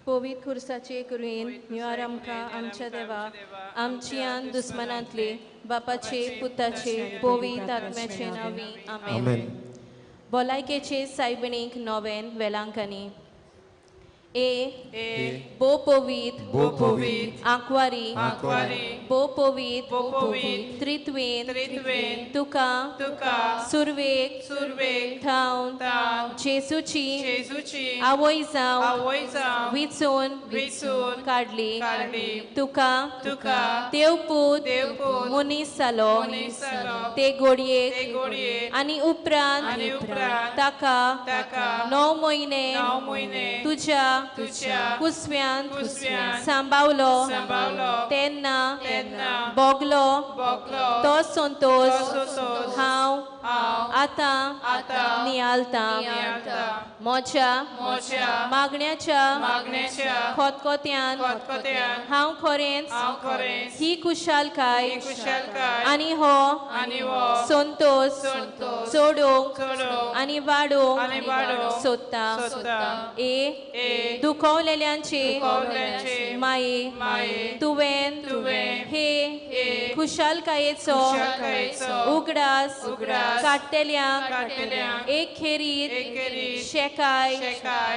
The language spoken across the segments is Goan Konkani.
पवित्र खुर्साचे कुरवेन निवार आमकां आमच्या देवा आमची आन दुस्मनांतले बापाचे पुताचे पवित्र आत्म्याचे नांवी आमेन. भलायकेचे सायबिणीक नोवेन वेलांकनी ए बो पवित्र आंकवारी बो पवित्र त्रित्वेन तुका सुर्वेक थावन जेजूची आवय जावन विचून काडली तुका देवपूत मनीस जालो ते घोडयेक आनी उपरांत ताका 9 म्हयने तुज्या कुसव्यांत सांबावलो तेन्ना बोगलो तो संतोष हांव आतां नियालतां म्हज्या मागण्याच्या खोतखोत्यान हांव खरेंच ही खुशालकाय आनी हो संतोष चडोवंक आनी वाडोवंक सोदता. ए दुखवलेल्यांचे माये तुवें हे खुशालकायेचो उगडास काडटल्यांक एक खेरीत शेकाय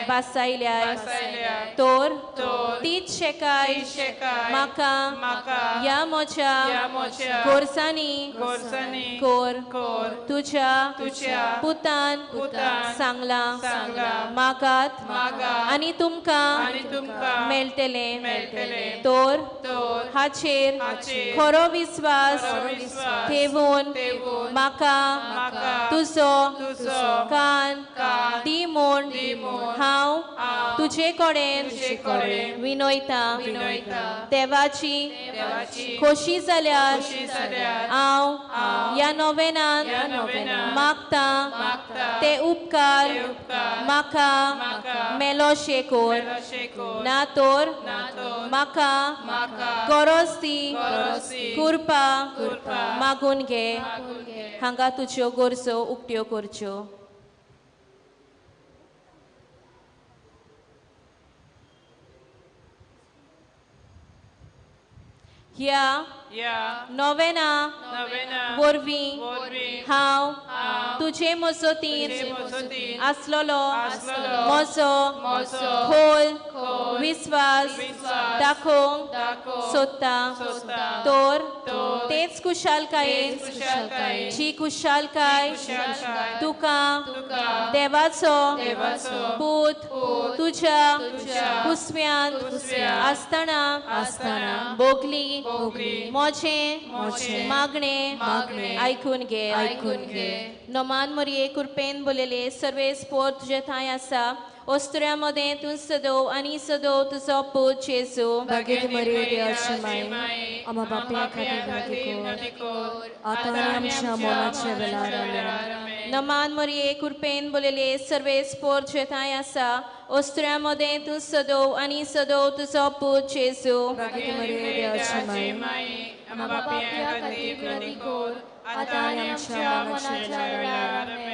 बासायल्याय तर तीच शेकाय म्हाका ह्या म्हज्या गोरसांनी कोर तुज्या पुतान सांगलां मागात आनी तुमकां मेळटलें. तर हाचेर खरो विस्वास ठेवून म्हाका तुजो कान दी म्हूण हांव तुजे कडेन विनयतां. देवाची खोशी जाल्यार हांव ह्या नोवेनान मागतां ते उपकार म्हाका मेलोशे कोर ना तर म्हाका गरज ती कृपा मागून घे. हांगा तुज्यो गरजो उक्त्यो करच्यो. ह्या नोवेना वरवीं हांव तुजे मजतीन आसलेलो म्हजो खोल विस्वास दाखोवंक सोदता. तर तेच खुशालकायेन जी खुशालकाय तुका देवाचो पूत तुज्या कुसव्यांत आसतना भोगली म्हजें मागणें आयकून घे. नमान मरिये कृपेन बोलले सर्वेस पोर तुजे थंय आसा ओस्तुऱ्या मदें तूं सदोव आनी सदोव तुजो पूत जेजू. नमान मरिये कृपेन बोलले सर्वेस पोर तुजे थंय आसा ओस्तुऱ्या मदें तूं सदोव आनी सदोव तुजो पूत जेजू.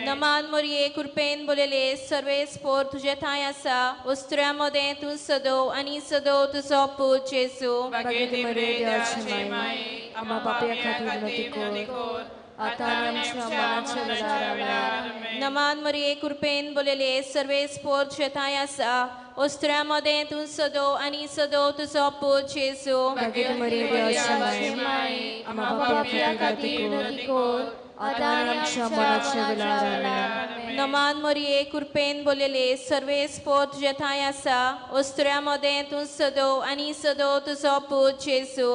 नमान मरिये कृपेन बोलले सर्वेस पोर तुजे थंय आसा ओस्तुऱ्या मदें तूं सदोव आनी सदोव तुजो पूत जेजू. नमान मरिये कृपेन बोलले सर्वेस पोर तुजे थंय आसा ओस्तुऱ्या मदें तूं सदोव आनी सदोव तुजो पूत जेजू. नमान मरिये कृपेन बोलले सर्वेस पोर तुजे थंय आसा ओस्तुऱ्या मदें तूं सदोव आनी सदोव तुजो पूत जेजू.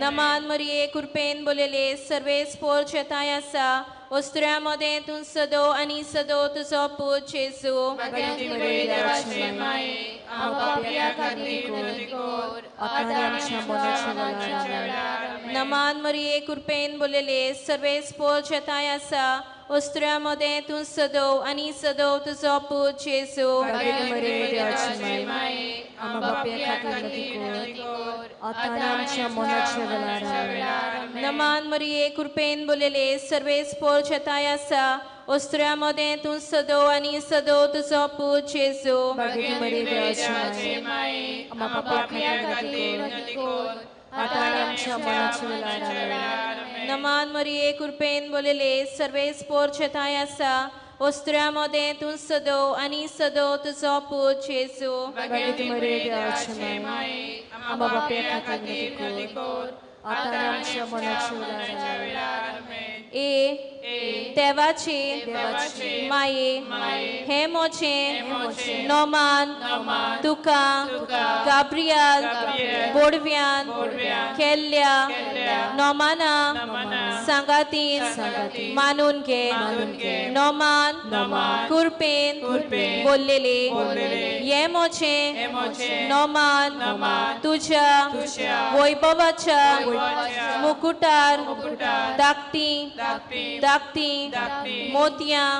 नमान मरिये कृपेन बोलले सर्वेस पोर तुजे थंय आसा ओस्तुऱ्या मदें तूं सदोव आनी सदोव तुजो पूत जेजू. नमान मरिये कृपेन बोलले सर्वेस पोर तुजे थंय आसा ओस्तुऱ्या मदें तूं सदोव आनी सदोव तुजो पूत जेजू. नमान मरिये कृपेन बोलेले सर्वेस पोर छताय आसा ओस्त्र्या मदें तूं सदो आनी सदो तुजो पूत जेजू. भाग्यवती मरिये देवाची माये, आम्हा पाप्यां खातीर विनंती कर, आतां आनी आमच्या मरणाच्या वेळार. आमेन. नमान मरिये कृपेन बोलेले सर्वेस पोर छताय आसा ओस्त्र्या मदें तूं सदो आनी सदो तुजो पूत जेजू. भाग्यवती मरिये देवाची माये, आम्हा पाप्यां खातीर विनंती कर, आतां आनी आमच्या मरणाच्या वेळार. आमेन. ए देवाचे माये, हे मोचे नोमान तुका गाब्रियल बोडव्यान केल्ल्या नोमाना सांगातीन मानून घे. नोमान कुरपेन बोललेले हे मोचे नोमान तुझ्या वैभवाच्या मुकुटार धाकटी धाकटी मोतयां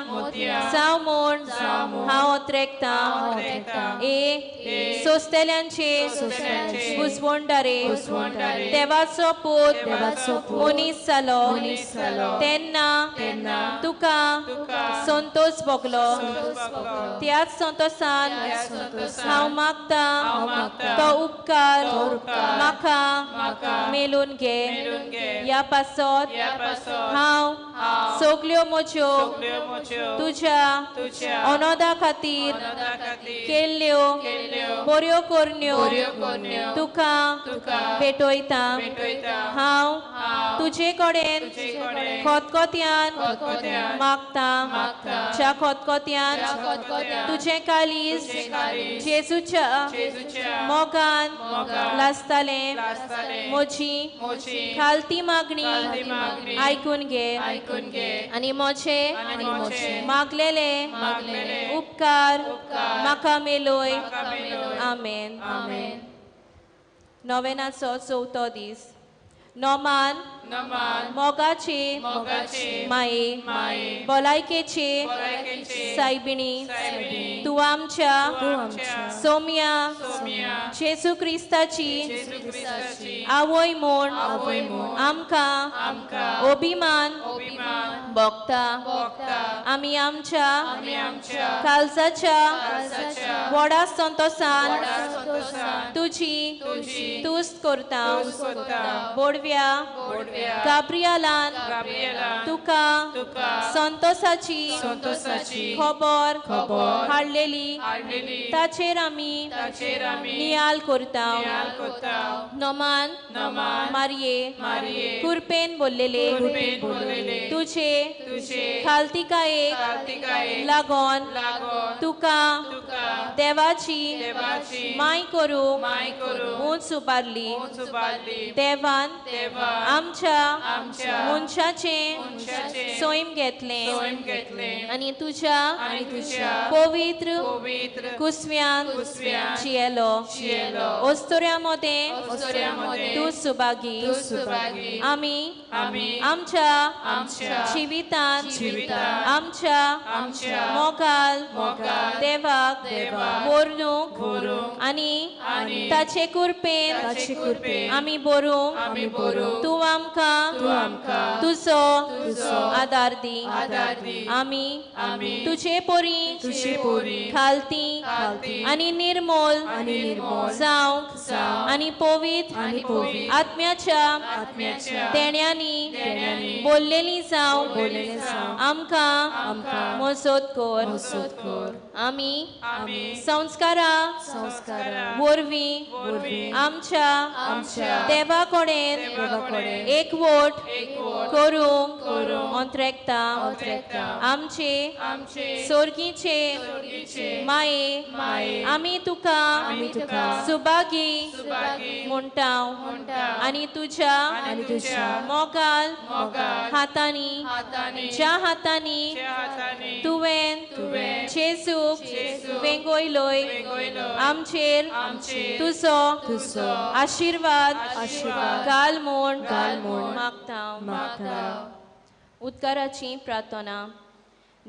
जाव म्हूण हांव ओत्रेकतां. ए सोंसतल्यांचे घुसवणदारे देवाचो पूत मनीस जालो तेन्ना तुका संतोष भोगलो. त्याच संतोषान हांव मागतां तो उपकार म्हाका मेलून घे. ह्या पासत हांव सगल्यो म्हज्यो तुज्या अनोदा खातीर केल्ल्यो बऱ्यो करण्यो तुका भेटयता. हांव तुजे कडेन खतखत्यान मागता ज्या खतखत्यान तुजें काळीज जेजूच्या मोगान लासतालें. म्हजी खालती मागणी आयकून घे आनी म्हजे मागलेले उपकार म्हाका मेलोय. आमेन. नोवेनाचो चवथो दीस. नोमान मोगाचे माये, भलायकेचे सायबिणी, तूं आमच्या सोम्या जेजू क्रिस्ताची आवय म्हूण आमकां अभिमान भोगता. आमी आमच्या काळजाच्या व्हडा संतोषान तुजी तुस्त करता. बोडव्या गाब्रियलान तुका संतोषाची खबर हाडलेली ताचेर आमी नियाल करता. नमान मारये कुरपेन बोललेले तुझे खालतिकायेक लागोन तुका देवाची माय करूंक उंच उबारली. देवान आमच्या मनशाचें सैम घेतलें आनी तुज्या पवित्र कुसव्यान जियेलो. ओस्तोऱ्या मदें तूं सुभागी. आमी आमच्या जिवितान आमच्या मोगाल देवाक व्हरूंक आनी ताचे कृपेन आमी बरूंक तूं आमकां तुजो आदार दी. आमी तुजे परी खालती आनी निर्मोल जावंक आनी पवित्र आत्म्याच्या देण्यांनी बोल्लेली जावंक आमकां मजत कर. आमी संस्कारा वरवीं आमच्या देवा कडेन एकवट करूंक अंत्रेकता. आमचे सोर्गीचे माये, आमी तुका सुभागी म्हणटा आनी तुज्या मोगाल हातांनी ज्या हातांनी तुवें जेजूक वेंगयलोय आमचेर तुजो आशिर्वाद घाल म्हूण मागता. उद्गाराची प्रार्थना.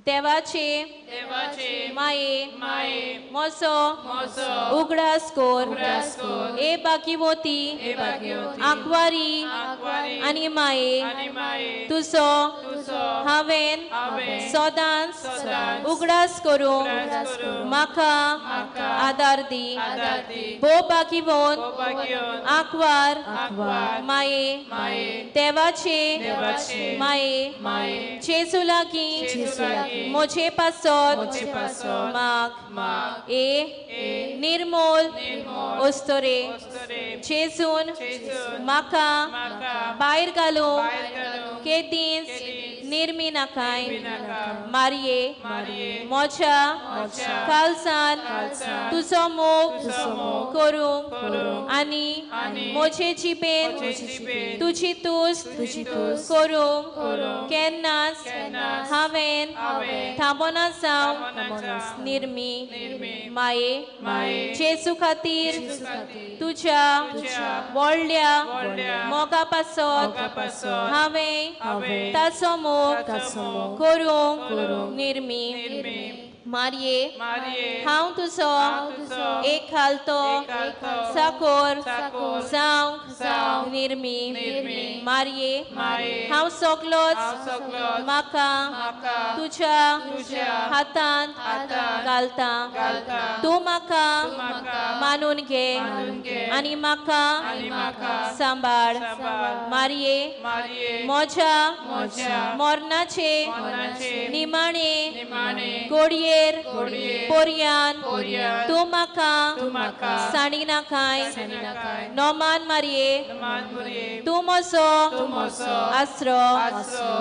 देवाचे माये मोसो उगडास कोर ए बाकीवती आंकवारी आनी माये तुजो हांवें सदांच उगडास करूंक म्हाका आदार दी. भोव बाकीवंत आंकवार माये देवाचे माये जेजू लागीं मोजे पासत माग. ए निर्मोल ओस्तोरे जेजून म्हाका भायर घालूंक केदींच निर्मी नाकाय. मारये म्हज्या कालसान तुजो मोग करूंक आनी म्हजे जिबेन तुजी तुस्त करूंक केन्नाच हांवें थांबना जावंक निर्मी. माये जेजू खातीर तुज्या व्हडल्या मोगा पासत हांवें ताचो मोग करूंक निर्मी. मारये हांव तुजो एक खालतो चाकोर जावंक निर्मी. मारये हांव सगलोच म्हाका तुज्या हातांत घालता. तूं म्हाका मानून घे आनी म्हाका सांबाळ. मारये म्हज्या मरणाचे निमाणे घडयेर पोरयान तूं म्हाका सांडी नाकाय. नोमान मारये तूं म्हजो आसरो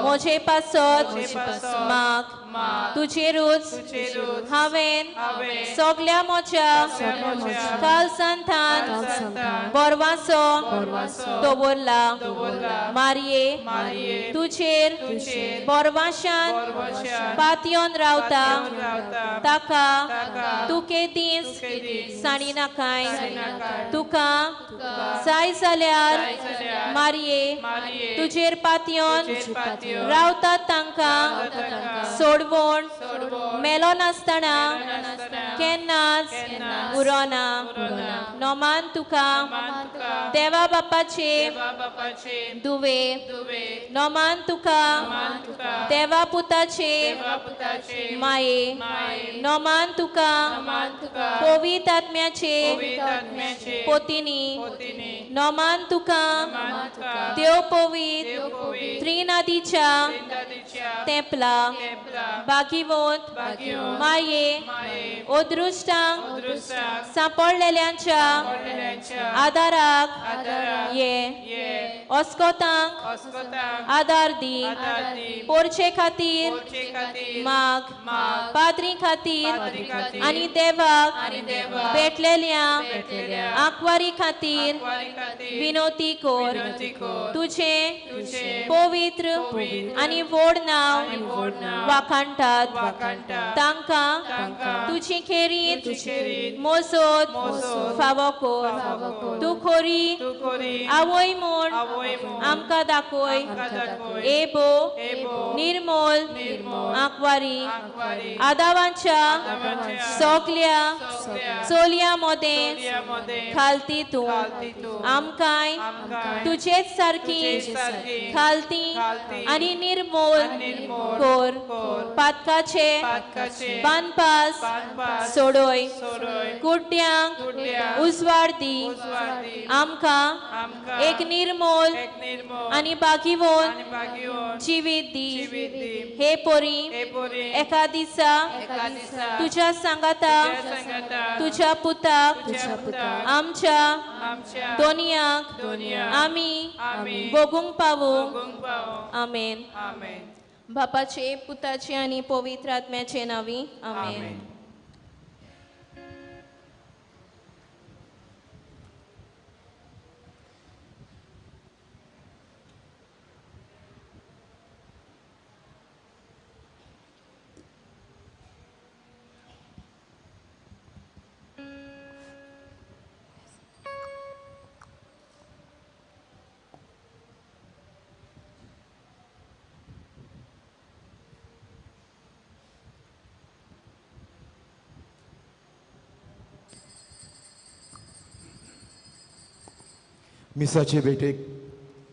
म्हजे पासत माग. तुजेरूच हांवें सगल्या म्हज्या कालसांतान बरवासो दवरला. मारये तुजेर बरवाशान पातयन रावता ताका तूं केदींच सांडी नाकाय. तुका जाय जाल्यार मारये तुजेर पातयन रावता तांकां सोडवण मेलो नासतना केन्नाच उरोना. नोमान तुका देवा बापाचे दुवे. नोमान तुका देवा पुताचे माये. नोमान तुका पवित्र आत्म्याचे पोतिनी. नोमान तुका देव पवित्र त्रिनादीच्या तेंपला. बागीवंत माये अदृश्टांक सांपडलेल्यांच्या आदाराक ये. अस्कोतांक आदार दी. पोरचे खातीर माग. पाद्री खातीर आनी देवाक भेटलेल्या आंकवारी खातीर विनोती कोर. तुजें पवित्र आनी व्हड नांव वाखाणटात तांकां तुजी खेरीत मोजत फावो कोर. तूं खरी आवय म्हूण आमकां दाखय. ए भो निर्मोल आंकवारी आदावांच्या सगल्या चलयां मदें खालती तूं आमकांय तुजेच सारकी खालती आनी निर्मोल कोर. पातकाचे बांदपास सोडय. कुड्ड्यांक उजवाड दी. आमकां एक निर्मोल आनी बागीवंत जिवीत दी. हे पोरी एका दिसा तुज्या सांगाता तुज्या पुताक आमच्या दोनयांक आमी भोगूंक पावूंक. आमेन. बापाचे पुताचे आनी पवित्र आत्म्याचे नांवी आमेन. मिसाचे भेटेक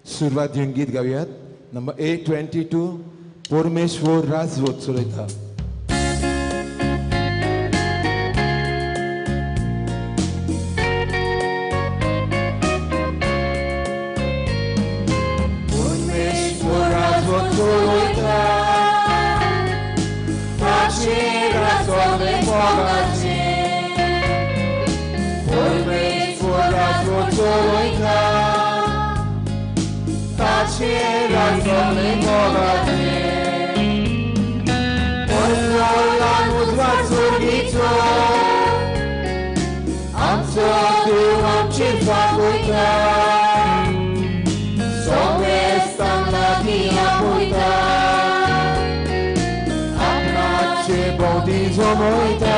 सुरवात घेवन गीत गावयात. नंबर 822 परमेश्वर राजवत चलयता. परमेश्वर राजवत चलयता, ताचेर सगळें मोगाचें. परमेश्वर राजवत चलयता, ताचेर सगळें मोगाचें. परसोलान उजवाड सुर्गीचो, आमचो देव आमचेर फांकयता. सोमेस्तांक लागीं आपयता, आपणाचे भोंवती जमयता.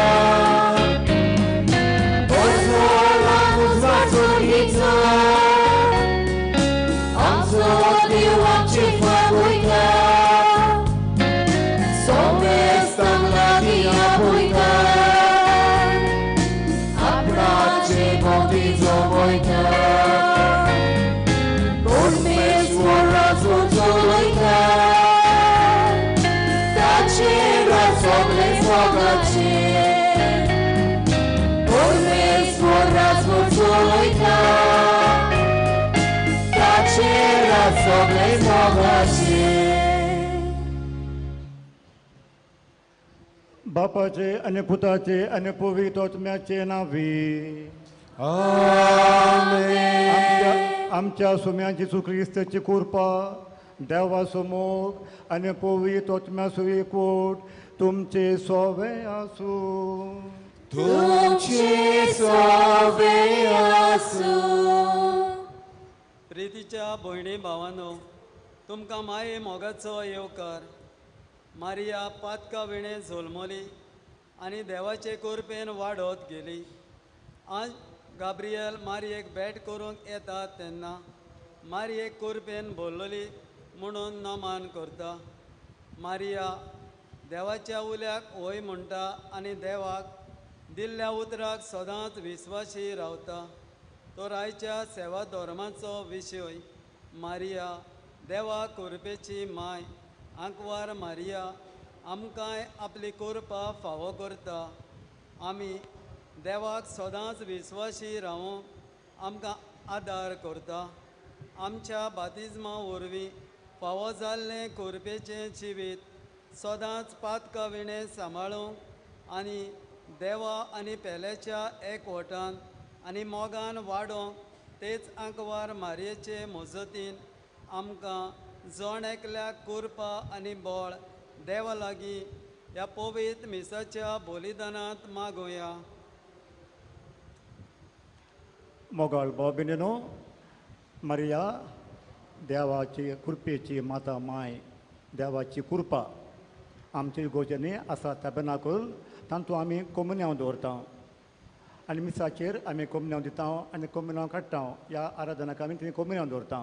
परसोलान उजवाड सुर्गीचो, आमचो देव आमचेर फांकयता. सोमेस्तांक लागीं आपयता, आपणाचे भोंवती जमयता. परमेश्वर राजवत चलयता, ताचेर सगळें मोगाचें. परमेश्वर राजवत चलयता, ताचेर सगळें मोगाचें. बापाचे आनी पुताचे आनी पवित्र आत्म्याचे नांवी. आमेन. आमच्या सुम्या जेजू क्रिस्ताची कृपा, देवाचो मोग आनी पवित्र आत्म्याचो एकवट तुमचे सोवे आसूं. तुमचे सोवे आसूं. प्रितीच्या भयणी भावानो, तुमकां माये मोगाचो येवकार. मारिया पातका विणें जल्मली आनी देवाचे कृपेन वाडत गेली. आज गाब्रियल मारयेक भेट करूंक येता तेन्ना मारयेक कृपेन भरलेली म्हणून नमन करता. मारिया देवाच्या उल्याक वय म्हणटा आनी देवाक दिल्ल्या उतराक सदांच विस्वाशी रावता. तो आयच्या सेवा धर्माचो विशय. मारिया देवा कृपेची माय आंकवार मारिया आमकांय आपली कृपा फावो करता. आमी देवाक सदांच विस्वाशी रावूंक आमकां आदार करता. आमच्या बातिज्मा वरवीं फावो जाल्लें कृपेचें जिवीत सदांच पातका विणें सांबाळूंक आनी देवा आनी पेल्याच्या एकवटान आनी मोगान वाडोवंक तेच आंकवार मारयेचे मजतीन आमकां जण एकल्याक कृपा आनी बळ देवा लागीं ह्या पवित्र मिसाच्या बलिदानांत मागोया. मोगाळ भाव भयणीनो, मारिया देवाची कृपेची माता माय, देवाची कृपा आमच्या इगोर्जांनी आसा ताबेनाकूल, तातूंत आमी कोमुन्यांव दवरता आनी मिसाचेर आमी कोमुन्यांव दिता आनी कोमुन्यांव काडटा. ह्या आराधनाक आमी थंय कोमुन्यांव दवरता.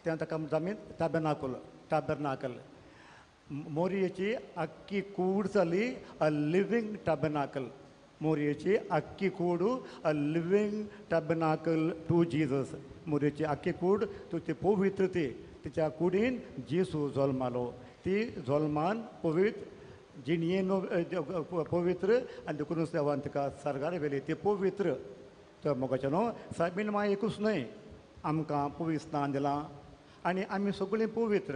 तें ताका आमी ताबेनाकूल, टाबेरनाकल. मोरयेची आख्खी कूड जाली अ लिवींग टाबेनाकल. मोरयेची आख्खी कूड a living tabernacle to Jesus. मोरयेची आख्खी कूड ती पवित्र, ती तिच्या कुडीन जेजू जल्मालो. ती जल्मान पवित्र जिणयेन पवित्र आनी देखूनच देवान तिका सर्गार व्हेली. ती पवित्र. तर मोगाचें न्हू सायबीण माय एकूच न्हय, आमकां पवित्र स्नान दिलां आनी आमी सगळीं पवित्र.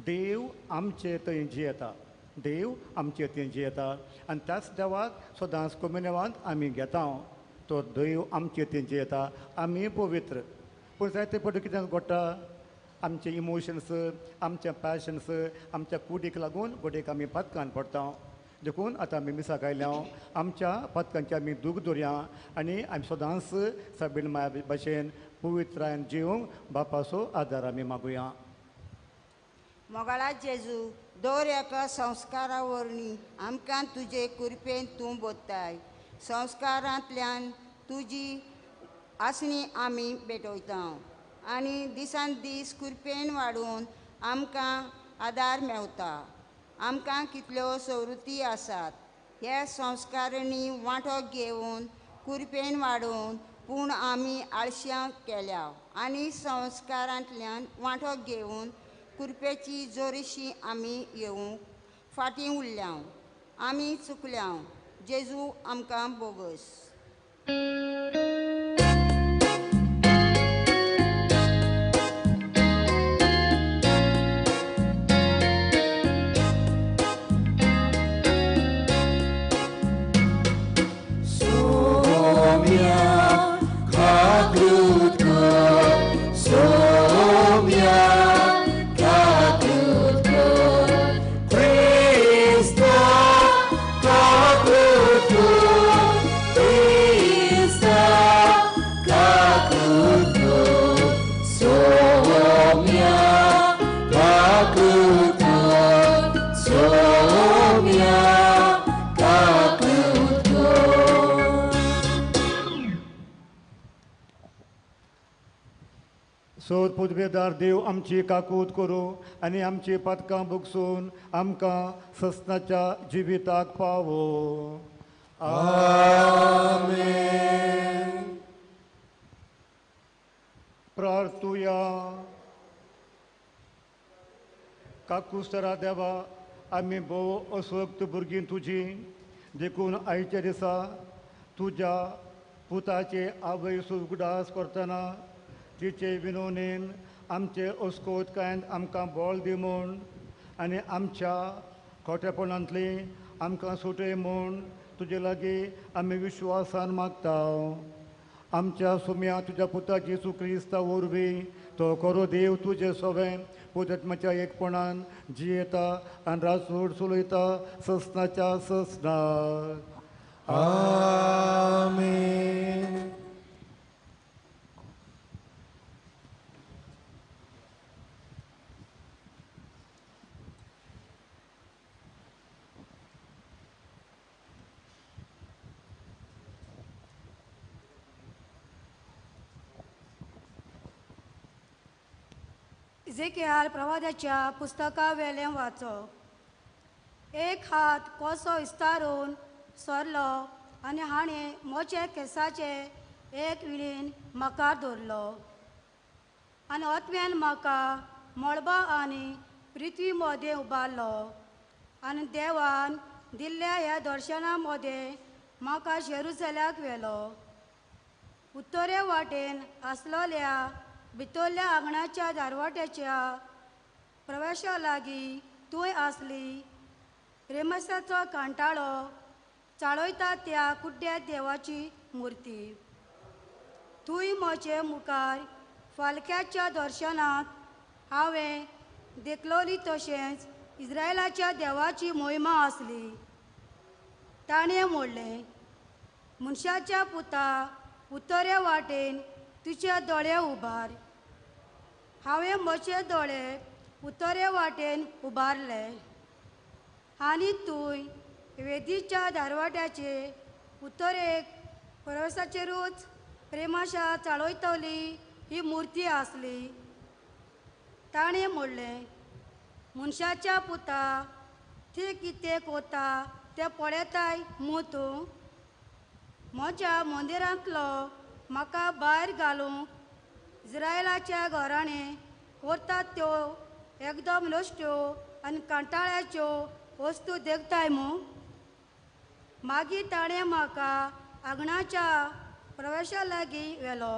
देव आमचे थंय जियेता, देव आमचे थंय जियेता आनी त्याच देवाक सदांच कोमुन्यांवांत आमी घेता. तो देव आमचे थंय जियेता, आमी पवित्र. पूण जायते फावटी कितें घडटा, आमचे इमोशन्स, आमचे पॅशन्स, आमच्या कुडीक लागून घडयेक आमी पातकान पडटा. देखून आतां आमी मिसाक आयल्या, आमच्या पातकांची आमी दूख दवरया आनी आमी सदांच सायबीण माया भाशेन पवित्रायन जिवंक बापाचो आदार आमी मागुया. मोगाळा जेजू, दर एका संस्कारा वरवीं आमकां तुजे कृपेन तूं बोत्ताय. संस्कारांतल्यान तुजी आसणी आमी भेटयता आनी दिसान दीस कृपेन वाडून आमकां आदार मेवता. आमकां कितल्यो सवृत्ती आसात ह्या संस्कारांनी वांटो घेवन कृपेन वाडोवन पूण आमी आळश्यां केल्या आनी संस्कारांतल्यान वांटो घेवन कुरपेची जोरीशी आमी येवंक फाटीं उरल्या. आमी चुकल्या. जेजू आमकां बोगस. सोर पुदवेदार देव आमची काकूत करूं आनी आमची पदकां भोगसून आमकां ससनाच्या जिविताक पावो. आमेन. प्रार्थुया. काकुस्तरा देवा, आमी भोव अस्वक्त भुरगीं तुजी, देखून आयच्या दिसा तुज्या पुताचे आवय उगडास करतना तिचे विनोनेन आमचे अस्कोतकायेन आमकां बळ दी म्हूण आनी आमच्या खोटेपणांतली आमकां सुटय म्हूण तुजे लागीं आमी विश्वासान मागता. आमच्या सुम्या तुज्या पुता जेजू क्रिस्ता वरवीं तो खरो देव तुजे सवें पुतात्माच्या एकपणान जियेता आनी राजवट चलयता ससनाच्या ससनाक. आमेन. इजेकियाल प्रवादाच्या पुस्तकावेलें वाचप. एक हात कसो विस्तारून सरलो आनी हाणें म्हजे केंसाचे एक विणीन म्हाका धरलो आनी आत्म्यान म्हाका मळबा आनी पृथ्वी मदें उबारलो आनी देवान दिल्ल्या ह्या दर्शना मदें म्हाका जेरुसल्याक व्हेलो. उत्तरे वाटेन आसलेल्या भितरल्या आंगणाच्या दारवाट्याच्या प्रवेशा लागीं थंय आसली रेमसाचो कांटाळो चाळयता त्या कुड्ड्या देवाची मुर्ती. थंय म्हजे मुखार फालक्याच्या दर्शनांत हांवें देखलोली तशेंच इस्रायलाच्या देवाची मोहिमा आसली. ताणें म्हणलें, मनशाच्या पुता, उत्तरे वाटेन तुजे दोळे उबार. हांवें म्हजे दोळे उत्तरे वाटेन उबारले आनी थंय वेदीच्या दारवाट्याचे उत्तरेक प्रवेशाचेरूच प्रेमाशा चाळयतली ही मुर्ती आसली. ताणें म्हणलें, मनशाच्या पुता, ती कितें कोता तें पळयताय मू तूं? म्हज्या मंदिरांतलो म्हाका भायर घालूंक इस्रायलाच्या घराणें करतात त्यो एकदम नश्ट्यो आनी कांटाळ्याच्यो वस्तू देखताय मू? मागीर ताणें म्हाका आंगणाच्या प्रवेशा लागीं व्हेलो.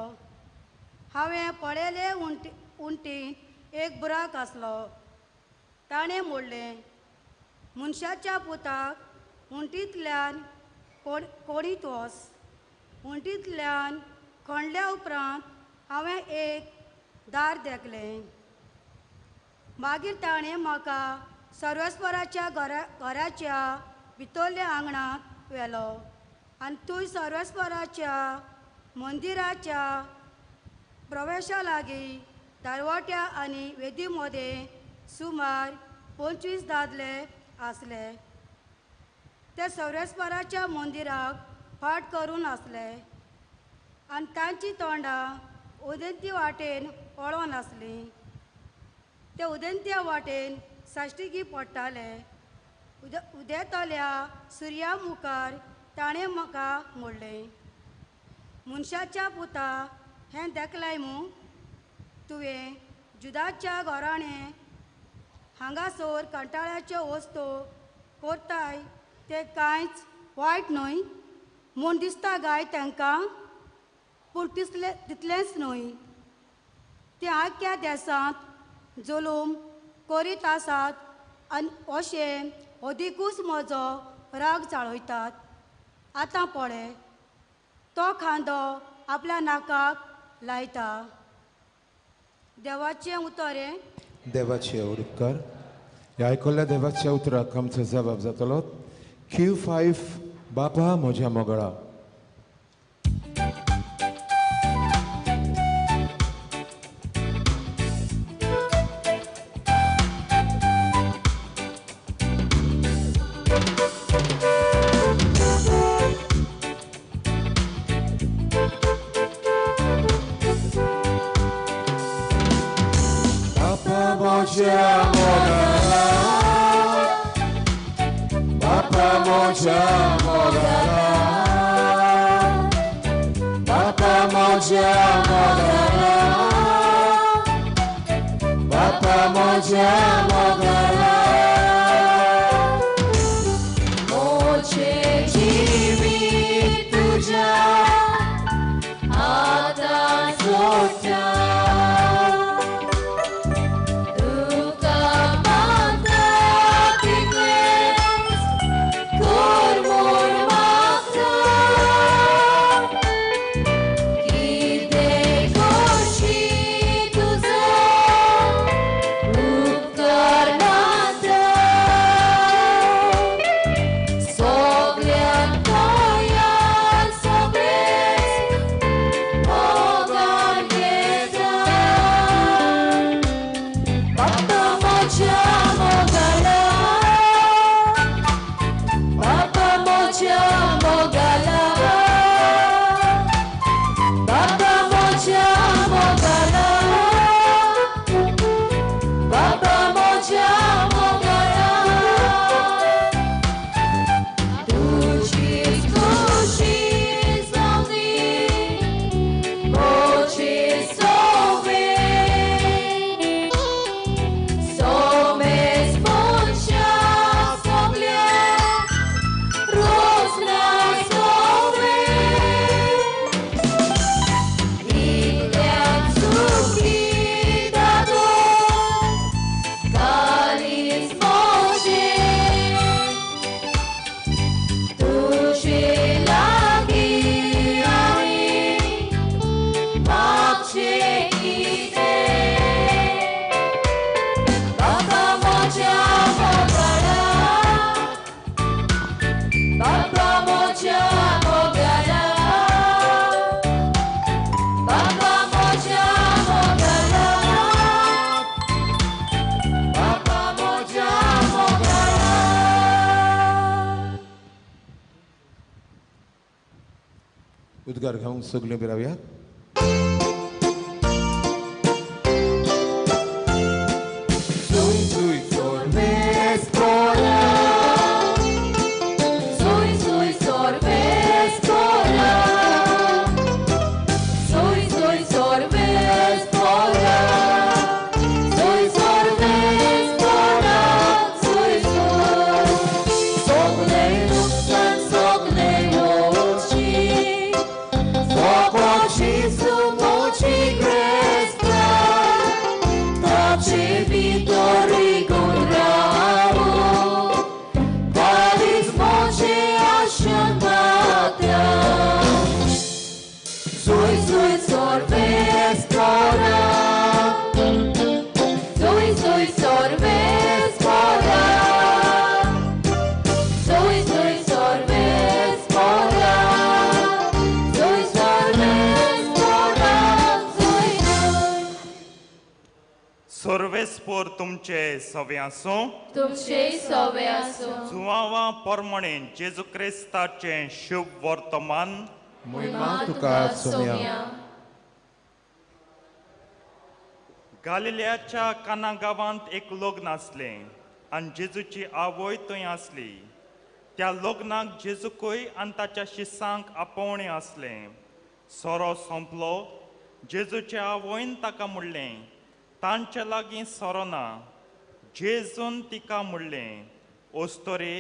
हांवें पळयले उंटींत एक बुराक आसलो. ताणें म्हणलें, मनशाच्या पुताक उंटींतल्यान कोडीत वच. उंटींतल्यान खणल्या उपरांत हांवें एक दार देखलें. मागीर ताणें म्हाका सर्वेस्पराच्या घराच्या भितरल्या आंगणांत व्हेलो आनी थंय सर्वेस्पराच्या मंदिराच्या प्रवेशा लागीं दारवाट्या आनी वेदी मदें सुमार 25 दादले आसले. ते सर्वेस्पराच्या मंदिराक फाट करून आसले आनी तांची तोंडां उदेंती वाटेन वळोन आसलीं. ते उदेंत्या वाटेन साश्टिकी पडटाले. उदेतल्या सुर्या मुखार ताणें म्हाका म्हणलें, मनशाच्या पुता हें देखलाय मू तुवें जुदाच्या घराणें हांगासर कंटाळ्याच्यो वस्तू करताय ते कांयच वायट न्हय म्हूण दिसता गाय तांकां पूण तितले तितलेंच न्हय ते आख्ख्या देसांत जुलूम करीत आसात आनी अशें अदिकूच म्हजो राग चाळयतात. आतां पळय तो खांदो आपल्या नाकाक लायता. देवाचें उतर हें. देवाचे उपकार. ह्या आयकल्ल्या देवाच्या उतराक आमचो जबाब जातलो Q5 बापा म्हज्या मोगळा. उद्गार घेवन सगळीं रावया. सर्वेस्पोर तुमचे सवे आसूं, तुमचे सवे आसूं. जुवावा परमणे जेजू क्रिस्ताचें शुभ वर्तमान. महिमा तुका सोम्या. गालिलियाच्या काना गांवांत एक लग्न आसलें आनी जेजूची आवय थंय आसली. त्या लग्नाक जेजूकय आनी ताच्या शिसांक आपोवणें आसलें. सोरो सोंपलो. जेजूचे आवयन ताका म्हणलें, तांचे लागीं सोरो ना. जेजून तिका म्हणलें, ओस्तोरे,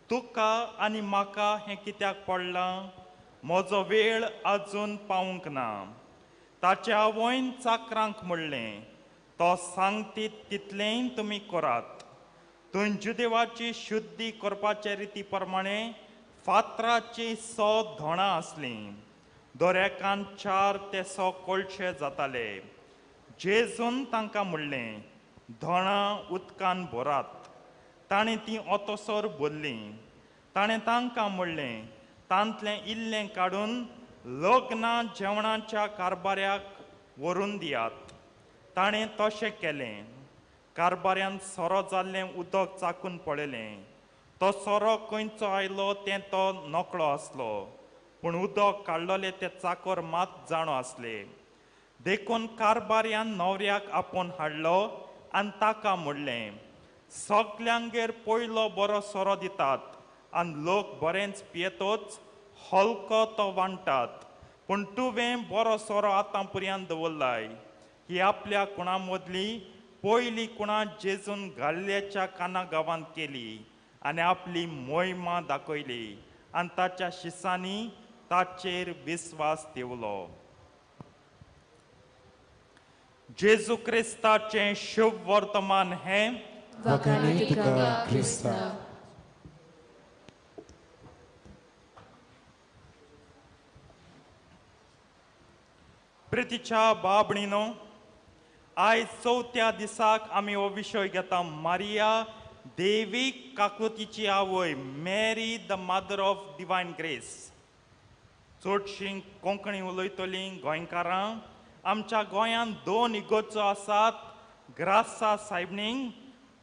तुका आनी म्हाका हें कित्याक पडलां? म्हजो वेळ आजून पावूंक ना. ताचे आवयन चाकरांक म्हणलें, तो सांगतीत तितलेंय तुमी करात. थंय जुदेवाची शुद्धी करपाचे रिती प्रमाणे फातराचीं 100 धोणां आसलीं. दरेकान 4 ते 100 कोळशे जाताले. जेजून तांकां म्हणलें, धोणां उदकान भरात. ताणें तीं ओतोसर भरलीं. ताणें तांकां म्हणलें, तांतलें इल्लें काडून लग्ना जेवणाच्या कारबाऱ्याक व्हरून दियात. ताणें तशें केलें. कारबाऱ्यान सोरो जाल्लें उदक चाकून पळयलें. तो सोरो खंयचो आयलो तें तो नकळो आसलो, पूण उदक काडलोलें तें चाकर मात जाणो आसले. देखून कारबाऱ्यान न्हवऱ्याक आपोवन हाडलो आनी ताका म्हणलें, सगल्यांगेर पयलो बरो सोरो दितात आनी लोक बरेंच पियेतोच हलको तो वांट्टात, पूण तुवें बरो सोरो आतां पर्यंत दवरलाय. ही आपल्या कुणा मदली पयली कुणा जेजून गाल्ल्याच्या काना गांवांत केली आनी आपली मोहिमा दाखयली आनी ताच्या शिसांनी ताचेर विस्वास देवलो. जेजू क्रिस्ताचें शुभ वर्तमान हें. वाखाणी तुका क्रिस्ता. प्रितीच्या बाबणीनो, आयज चवथ्या दिसाक आमी हो विशय घेता, मारिया देवी काकृतीची आवय, Mary the mother of divine grace. चडशीं कोंकणी उलयतलीं गोंयकारां. आमच्या गोंयांत 2 इगोर्जो आसात, ग्रासा सायबणींग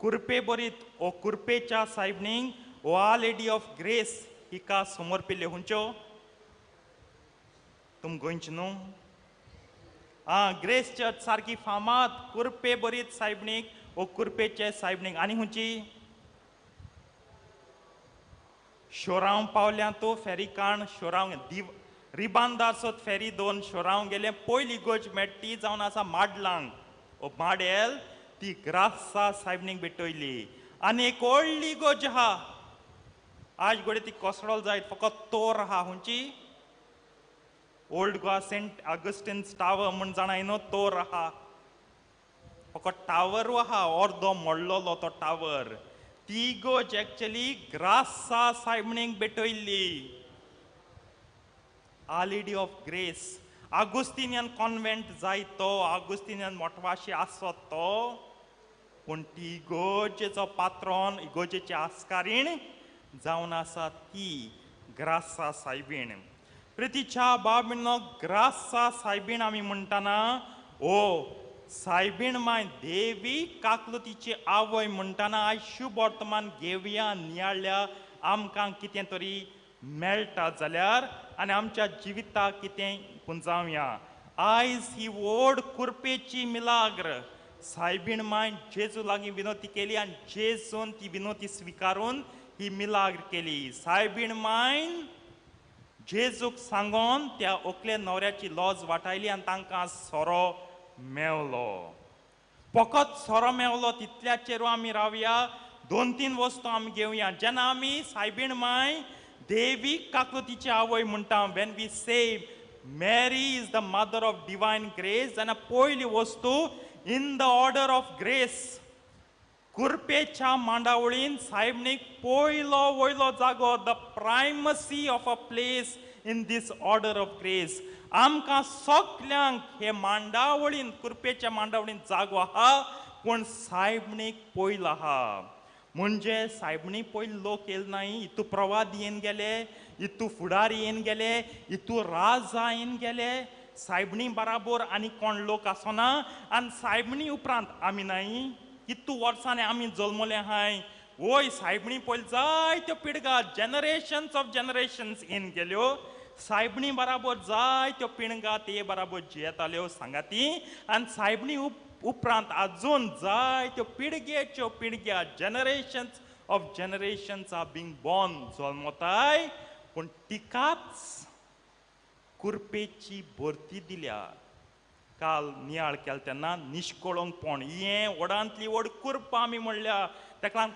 कुर्पेबरीत ओ कुर्पेच्या सायबणींग our lady of grace हिका समर्पिल्ल्यो. खंयच्यो तुम गोंयची न्हू? आं, ग्रेस चर्च सारकी फामाद कुर्पे बरीत सायबणीक ओ कुर्पेचे सायबणीक. आनी खंयची? शोरांव पावल्या तो फेरीकाण शोरांव दिव रिबांदार सोत फेरी 2 शोरांव गेले. पयली गोज मेट्टी जावन आसा माडलांग ओ माडेल ती ग्रासा सायबणीक भेटयली. आनी एक व्हडली गोज आहा, आज घडये ती कोसळोल जायत, फकत तोर आहा. खंयची? Old Goa Saint Augustine's tower म्हूण जाणा न्हू, तोर आहा, फकत टावर आहा, अर्दो मोडलोलो तो टावर. ती गोज एक्चुअली ग्रासा सायबणीक भेटयल्ली. Our lady of grace, Augustinian convent जाय तो, आगुस्तिनियन मोटवाशी आसत तो, पूण ती इगोर्जेचो पात्रोन, इगोर्जेची आस्कारीण जावन आसा ती ग्रासा सायबीण. प्रितीच्या बाबीणो, ग्रासा सायबीण आमी म्हणटाना ओ सायबीण माय देवी काकलुतीची आवय म्हणटाना आयज शुभ वर्तमान घेवया, नियाळ्या आमकां कितें तरी मेळटा जाल्यार आनी आमच्या जिविताक कितें पुंजावया. आयज ही व्हड कुर्पेची मिलाग्र सायबीण माय जेजू लागीं विनोती केली आनी जेजून ती विनोती स्विकारून ही मिलाग्र केली. सायबीण मायन जेजूक सांगोन त्या ओकले न्हवऱ्याची लॉज वाटायली आनी तांकां सोरो मेवलो. फकत सोरो मेवलो तितल्याचेर आमी रावया, 2-3 वस्तू आमी घेवया. जेन्ना आमी सायबीण माय देवी काकृतीची आवय म्हणटा, when we say Mary is the mother of divine grace, जेन्ना पयली वस्तू in the order of grace, कुर्पेच्या मांडावळीन सायबणीक पयलो वयलो जागो, the primacy of a place in this order of grace. आमकां सगल्यांक हे मांडावळीन, कुर्पेच्या मांडावळीन जागो आहा, पूण सायबणीक पयलो आहा. म्हणजे सायबणी पयलो लोक येयल नाय, इतू प्रवाद येवन गेले, इतू फुडारी येवन गेले, इतू राजा येवन गेले. सायबणी बराबर आनी कोण लोक आसना आनी सायबणी उपरांत आमी नाय. कितू वर्सांनी आमी जल्मले आहाय. वय सायबणी पयली जायत्यो पिळगा, जनरेशन्स ऑफ जनरेशन्स येवन गेल्यो. सायबणी बराबर जायत्यो पिळगा ते बराबर जियेताल्यो सांगाती. आनी सायबणी उपरांत आजून जायत्यो पिळगेच्यो पिळग्या, generations of generations are being born, जल्मताय, पूण तिकाच कुरपेची भरती दिल्या. काल नियाळ केल तेन्ना निश्कोळंकपण हें व्हडांतली व्हड कुरपा आमी म्हणल्या, ताका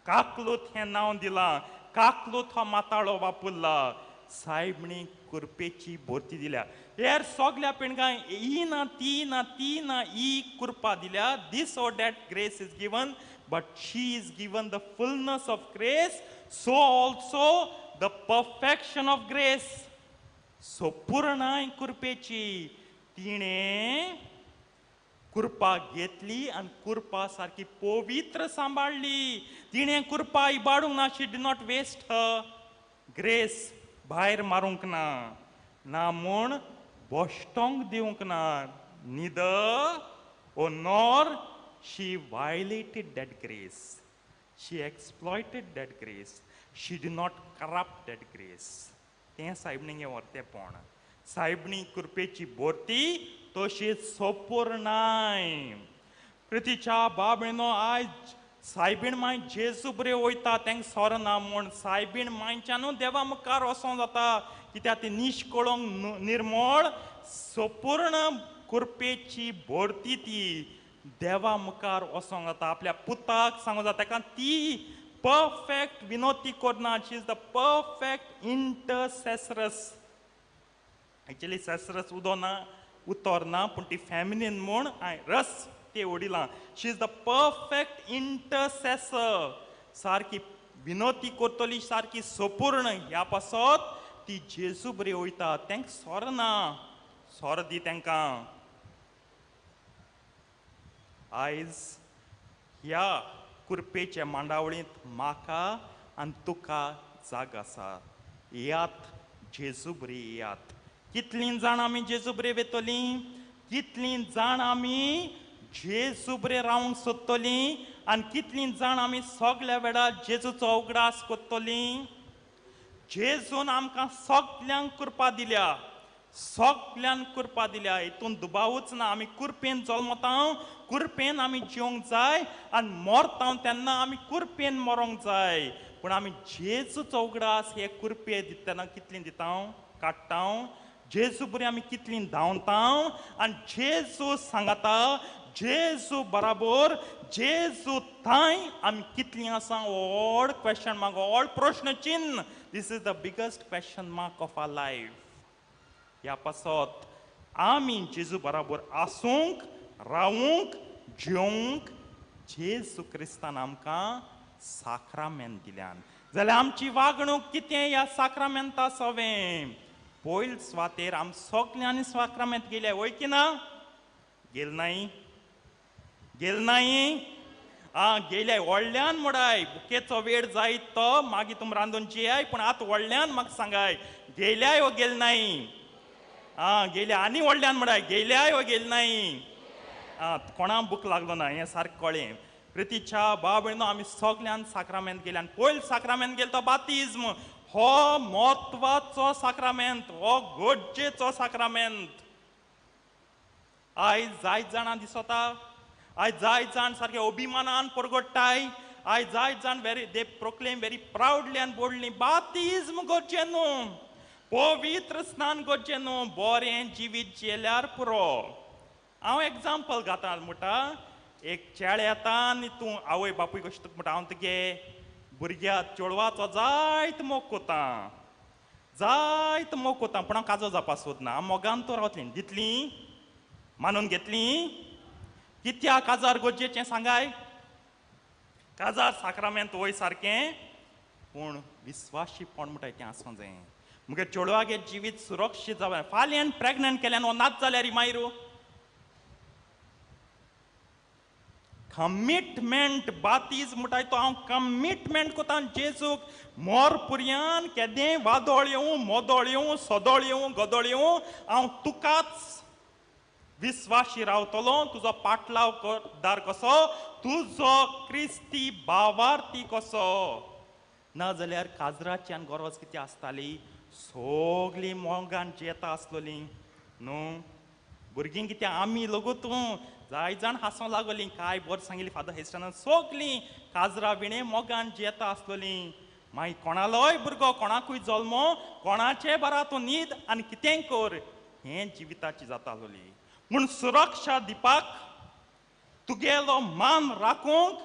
काकलूत हें नांव दिलां. काकलूत हो माताळो वापरला. सायबणी कुरपेची भरती दिल्या. हेर सगल्या पिणगां ही ना ती ना ती ना ही कुरपा दिल्या. This or that grace is given, but she is given the fullness of grace, so also the perfection of grace. So पुर्णाय कुरपेची तिणें कुरपा घेतली आनी कुरपा सारकी पवित्र सांबाळ्ळी. तिणें कुरपा इबाडूंक ना. She did not waste her grace. भायर मारूंक ना, ना म्हूण बोश्टोंक दिवंक ना. Neither or nor she violated that grace. She exploited that grace. She did not corrupt that grace. तें सायबणीगें व्हरतेपण. सायबणी कुरपेची भरती तशीच सोपूर्णाय. प्रितीच्या बाबणो आयज सायबीण माय जेजू बरे वयता तेंक सोरो ना म्हूण सायबीण मायच्यानू देवा मुखार वचोंक जाता, कित्याक ती निश्कळंक निर्मळ सोपूर्ण कुरपेची भरती ती देवा मुखार वचोंक जाता. आपल्या पुताक सांगूंक जाता, ताका ती परफेक्ट विनोती करना. She is the perfect intercessoress. Actually सेसरस उदो ना, उतर ना, पूण ती फेमिनीन म्हूण हांवें रस ते उडिलां. She is the perfect intercessor. सारकी विनोती करतली, सारकी सोपूर्ण. ह्या पासत ती जेजू बरी वयता. तेंक सोर ना, सोर दी तेंकां. आयज ह्या कुरपेच्या मांडावळींत म्हाका आनी तुका जाग आसा. येयात जेजू बरी येयात. कितलीं जाण आमी जेजू बरे वेतलीं, कितलीं जाण आमी जेजू बरे रावंक सोदतलीं, आनी कितलीं जाण आमी सगल्या वेळार जेजूचो उगडास करतलीं. जेजून आमकां सगल्यांक कृपा दिल्या, सगल्यांक कृपा दिल्या, हितून दुबावूच ना. आमी कुरपेन जल्मता, कुरपेन आमी जिवंक जाय, आनी मरता तेन्ना आमी कुरपेन मरोंक जाय. पूण आमी जेजूचो उगडास हे कुरपे दितना कितलीं दिता काडटा, जेजू बरी आमी कितलीं धांवता, आनी जेजू सांगता, जेजू बराबर जेजू थंय आमी कितलीं आसा. व्हड क्वेश्चन मार्क, व्हड प्रश्न चिन्न. This is the biggest question mark of our life. ह्या पासत आमी जेजू बराबर आसूंक, रावूंक, जिवंक जेजू क्रिस्तान आमकां साक्रामेंत दिल्यान. जाल्यार आमची वागणूक कितें ह्या साक्रामेंता सवें? पयल सुवातेर आम सगल्यांनी साक्रामेंत गेले, वय की ना? गेल नाय, गेल नाय. आं, गेले व्हडल्यान म्हणाय, बुकेचो वेळ जायत तो मागीर तुम रांदून जेयाय, पूण आतां व्हडल्यान म्हाका सांगाय, गेल्याय वो गेल नाय? आं, गेले. आनी व्हडल्यान म्हणाय, गेल्याय वो गेल नाय? आं, कोणाक बूक लागलो ना हें सारकें कळ्ळें. प्रितीच्या बाबणो आमी सगल्यान साक्रामेंत गेले. आनी पयल साक्रामेंत गेले तो बातिज्म. हो म्हत्वाचो साक्रामेंत, हो गरजेचो साक्रामेंत. आयज जायत जाणां दिसता, आयज जायत जाण सारके अभिमानान परगट्टाय, आयज जायत जाण very they proclaim very proudly आनी बोल्डली, बातिज्म गरजें न्हू, पवित्र स्नान गरजें न्हू, बरें जिवीत जियेल्यार पुरो. हांव एग्जाम्पल घाता म्हणटा, एक चेडे येता आनी तूं आवय बापूय कशें तुका म्हणटा, हांव तुगे भुरग्या चेडवाचो जायत मोग कोता, जायत मोग कोता, पूण हांव काजो जावपा सोदना, हांव मोगान तो रावतलीं. दितलीं? मानून घेतलीं? कित्याक काजार गरजेचें सांगाय? काजार साक्रामेंत वय सारकें, पूण विस्वाशीपण म्हणटा तें आसूंक जाय. मुगे चेडवागे जिवीत सुरक्षीत जावं. फाल्यां प्रेग्नंट केल्यान वो नाच जाल्यार मागीर कमिटमेंट. बातीज म्हणटाय तो हांव कमिटमेंट कोता जेजूक. मोर पुरयान केदें वादोळ येवं, मोदोळ येवं, सदोळ येवं, गदोळ येवं, हांव तुकाच विस्वाशी रावतलो. तुजो पाटलाव दार कसो, तुजो क्रिस्ती बावार्थी कसो. ना जाल्यार काजराची आनी गरज कितें आसताली? सगलीं मोगान जेता आसलोलीं न्हू. भुरगीं कितें आमी लोगू तूं जाय जाण हांसोंक लागोलीं. काय बरें सांगिल्ली फादर हेस्टनान, सगलीं काजरा विणें मोगान जेता आसलोलीं. मागीर कोणालोय भुरगो कोणाकूय जल्मो कोणाचे बरा तूं न्हीद आनी कितेंय कर, हें जिविताची जाता आसली. म्हूण सुरक्षा दिवपाक, तुगेलो मान राखूंक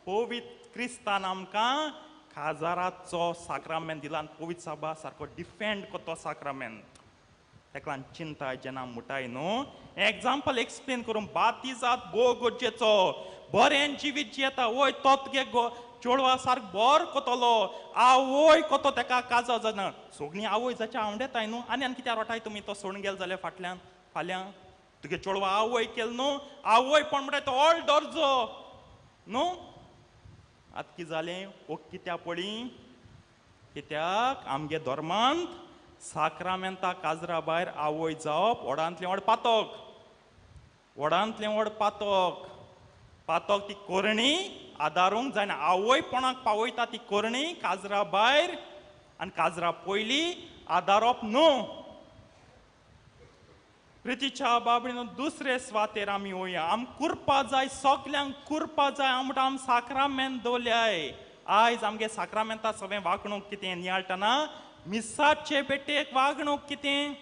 पवित्र क्रिस्तान आमकां काजाराचो साक्रामेंत दिला आनी पवित्र साबा सारको डिफेंड करतो साक्रामेंत. ताका लागून चिंता जेन्ना मुटाय न्हू, एग्जाम्पल एक्सप्लेन करून बातिजाद भोव गरजेचो. बरें जिवीत जियेता वय तो तुगे चेडवा सारको बरो कोतलो, आवय कोतो तेका काजार जाना. सगळीं आवय जाच्या आवडेताय न्हू, आनी आनी कित्याक रोटाय तुमी तो सोडून गेले जाल्यार फाटल्यान फाल्यां तुगे चेडवा आवय केल न्हू, आवय पण म्हणटाय तो ऑल दर्जो न्हू. आतां कितें जालें, ओ कित्याक पळी, कित्याक आमगे धर्मांत साक्रामेंता काजरा भायर आवय जावप व्हडांतलें व्हड पातक, व्हडांतलें व्हड पातक. पातक ती करणी आदारूंक जायना. आवयपणाक पावयता ती करणी काजरा भायर आनी काजरा पयलीं आदारप न्हू. प्रितीच्या बाबडीन दुसरे सुवातेर आमी वया. आम कुरपा जाय, सगल्यांक कुरपा जाय. आम म्हणटा आम साक्रामेंत दवरल्याय. आयज आमगे साक्रामेंता सगळें वागणूक कितें नियाळटना मिसाचे बेटेक वागणूक कितें,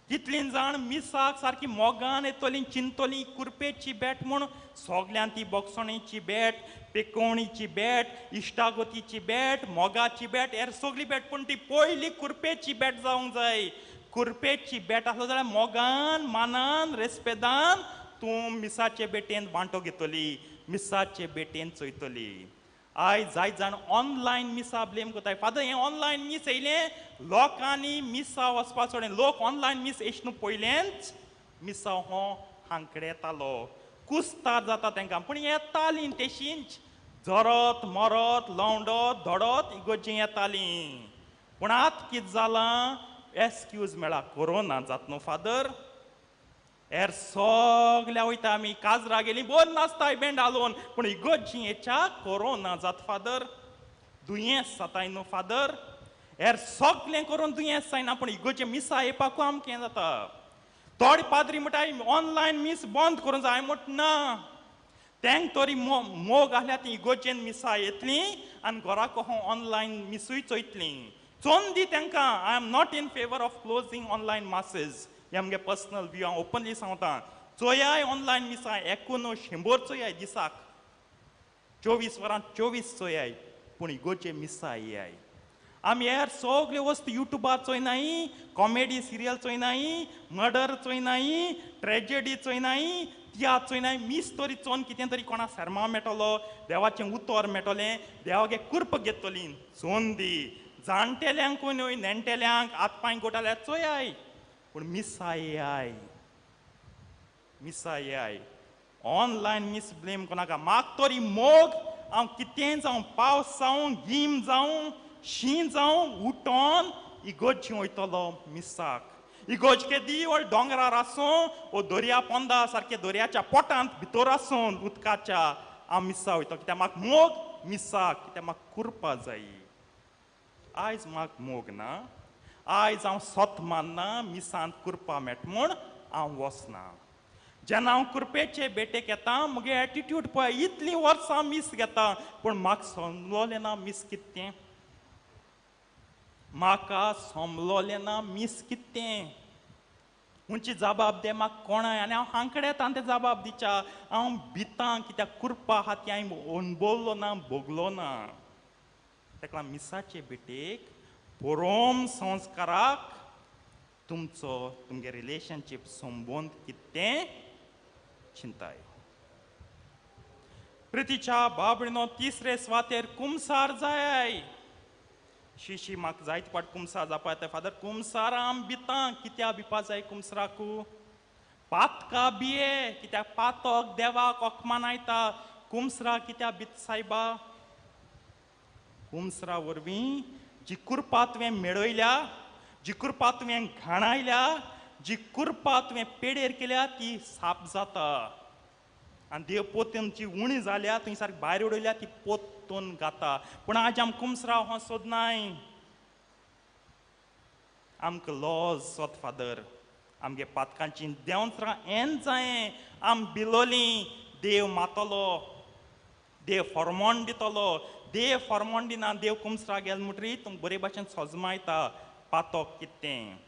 कितलीं जाण मिसाक सारकी मोगान येतलीं, चिंतलीं कुरपेची बेट म्हूण. सगल्यांत ती बोगसणीची बेट, पेकोवणीची बेट, इश्टागतीची बेट, मोगाची बेट, हेर सगळी बेट, पूण ती पयली कुरपेची बेट जावंक जाय. कुरपेची बेट आसलो जाल्यार मोगान, मानान, रेस्पेदान तूं मिसाचे बेटेन वांटो घेतली, मिसाचे बेटेन चोयतली. आयज जायत जाण ऑनलायन मिसा ब्लेम करताय. फादर हें ऑनलायन मीस येयलें, लोकांनी मिसा वचपा सोडलें. लोक ऑनलायन मीस येश न्हू पयलेंच मिसा हो हांकडेतालो, कुस्तार जाता तांकां, पूण येतालीं तेशींच जरत मरत लवंडत धडत इगोर्जी येतालीं. पूण आतां कितें जालां, एक्सक्यूज मेळ्ळा, कोरोना जात न्हू फादर, हेर सगल्या वयता आमी काजरा गेली बोर नाचताय बेंड हालोवन, पूण इगोर्जी हेच्या कोरोना जात फादर, दुयेंस जाताय न्हू फादर, हेर सगलें करून दुयेंस जायना, पूण इगोर्जे मिसा येवपाकू आमकां हें जाता. थोडे पाद्री म्हणटाय ऑनलायन मीस बंद करूंक जाय. हांवें म्हणटा ना, तेंक तरी मोग आसल्यार ती इगोर्जेन मिसा येतलीं आनी घराक ऑनलायन मिसूय चोयतलीं. चोन दी तांकां. I am not in favour of closing online masses. हें आमगे पर्सनल व्यू, हांव ओपनली सांगता. चोयाय ऑनलायन मिसां एकूण 100 चोयाय दिसाक, 24 वरां 24 चोयाय, पूण इगोर्जे मिसां येयाय. आमी हेर सगल्यो वस्तू युट्यूबार चोयनाय, कॉमेडी सिरियल चोयनाय, मर्डर चोयनाय, ट्रेजेडी चोयनाय, तियात्र चोयनाय. मीस तरी चोन कितें तरी कोणा सेर्मांव मेळटलो, देवाचें उतर मेळटलें, देवागे कुर्प घेतली. चोन दी जाणटेल्यांकूय न्हय, नेणटेल्यांक हात पांय गोटाल्यार चोयाय, पूण मिसा येयाय, मिसा येयाय. ऑनलायन मीस ब्लेम करनाका. म्हाका तरी मोग, हांव कितें जावं, पावस जावं, गीम जावं, शीं जावं, उठोन इगोर्जी वयतलो मिसाक. इगोर्ज केदी व्हड दोंगरार आसूं वो दर्या पोंदा सारके दर्याच्या पोटांत भितर आसूं उदकाच्या, हांव मिसा वयतो. कित्याक म्हाका मोग मिसाक, कित्याक म्हाका कुरपा जाय. आयज म्हाका मोग ना, आयज हांव सत मानना, मिसांत कुरपा मेळटा म्हूण हांव वचना. जेन्ना हांव कुरपेचे बेटेक येता म्हगे एटिट्यूड पळय, इतलीं वर्सां मीस घेता पूण म्हाका समजलें ना मीस कितें, म्हाका समजलें ना मीस कितें. उंची जबाब दे म्हाका कोणाय, आनी हांव हांकडेता आनी ते जबाब दिच्या. हांव भितां कित्याक कुरपा आहा ती हांवें अणभवलो ना, भोगलो ना. ताका लागून मिसाचे बेटेक परोम संस्काराक तुमचो तुमगे रिलेशनशीप संबंद कितें चिंताय. प्रितीच्या बाबडीनो तिसरे सुवातेर कुमसार जाय. शिशी म्हाका जायते फावट कुमसार जावपा येता. फादर कुमसार आम भितां, कित्याक भिवपा जाय कुमसराकू? पातका बिये, कित्याक पातक देवाक अकमानायता. कुमसरा कित्याक बीत सायबा? कुमसरा वरवीं जी कुरपा तुवें मेळयल्या, जी कुरपा तुवें घाणायल्या, जी कुरपा तुवें पेडेर केल्या ती साप जाता. आनी देव पोतून जी उणी जाल्या तुवें सारकी भायर उडयल्या ती पोतून गाता. पूण आज आम कुमसरा हो सोदनाय. आमकां लॉज सोद फादर, आमगे पातकांची देंवचारां एन जायें, आम बिलोली देव मातलो, देव फॉर्मोन दितलो, देव फॉर्मोन दिना, देव कुमसरा गेल म्हणटरी तुमकां बरे भाशेन सोजमायता पातोक कितें,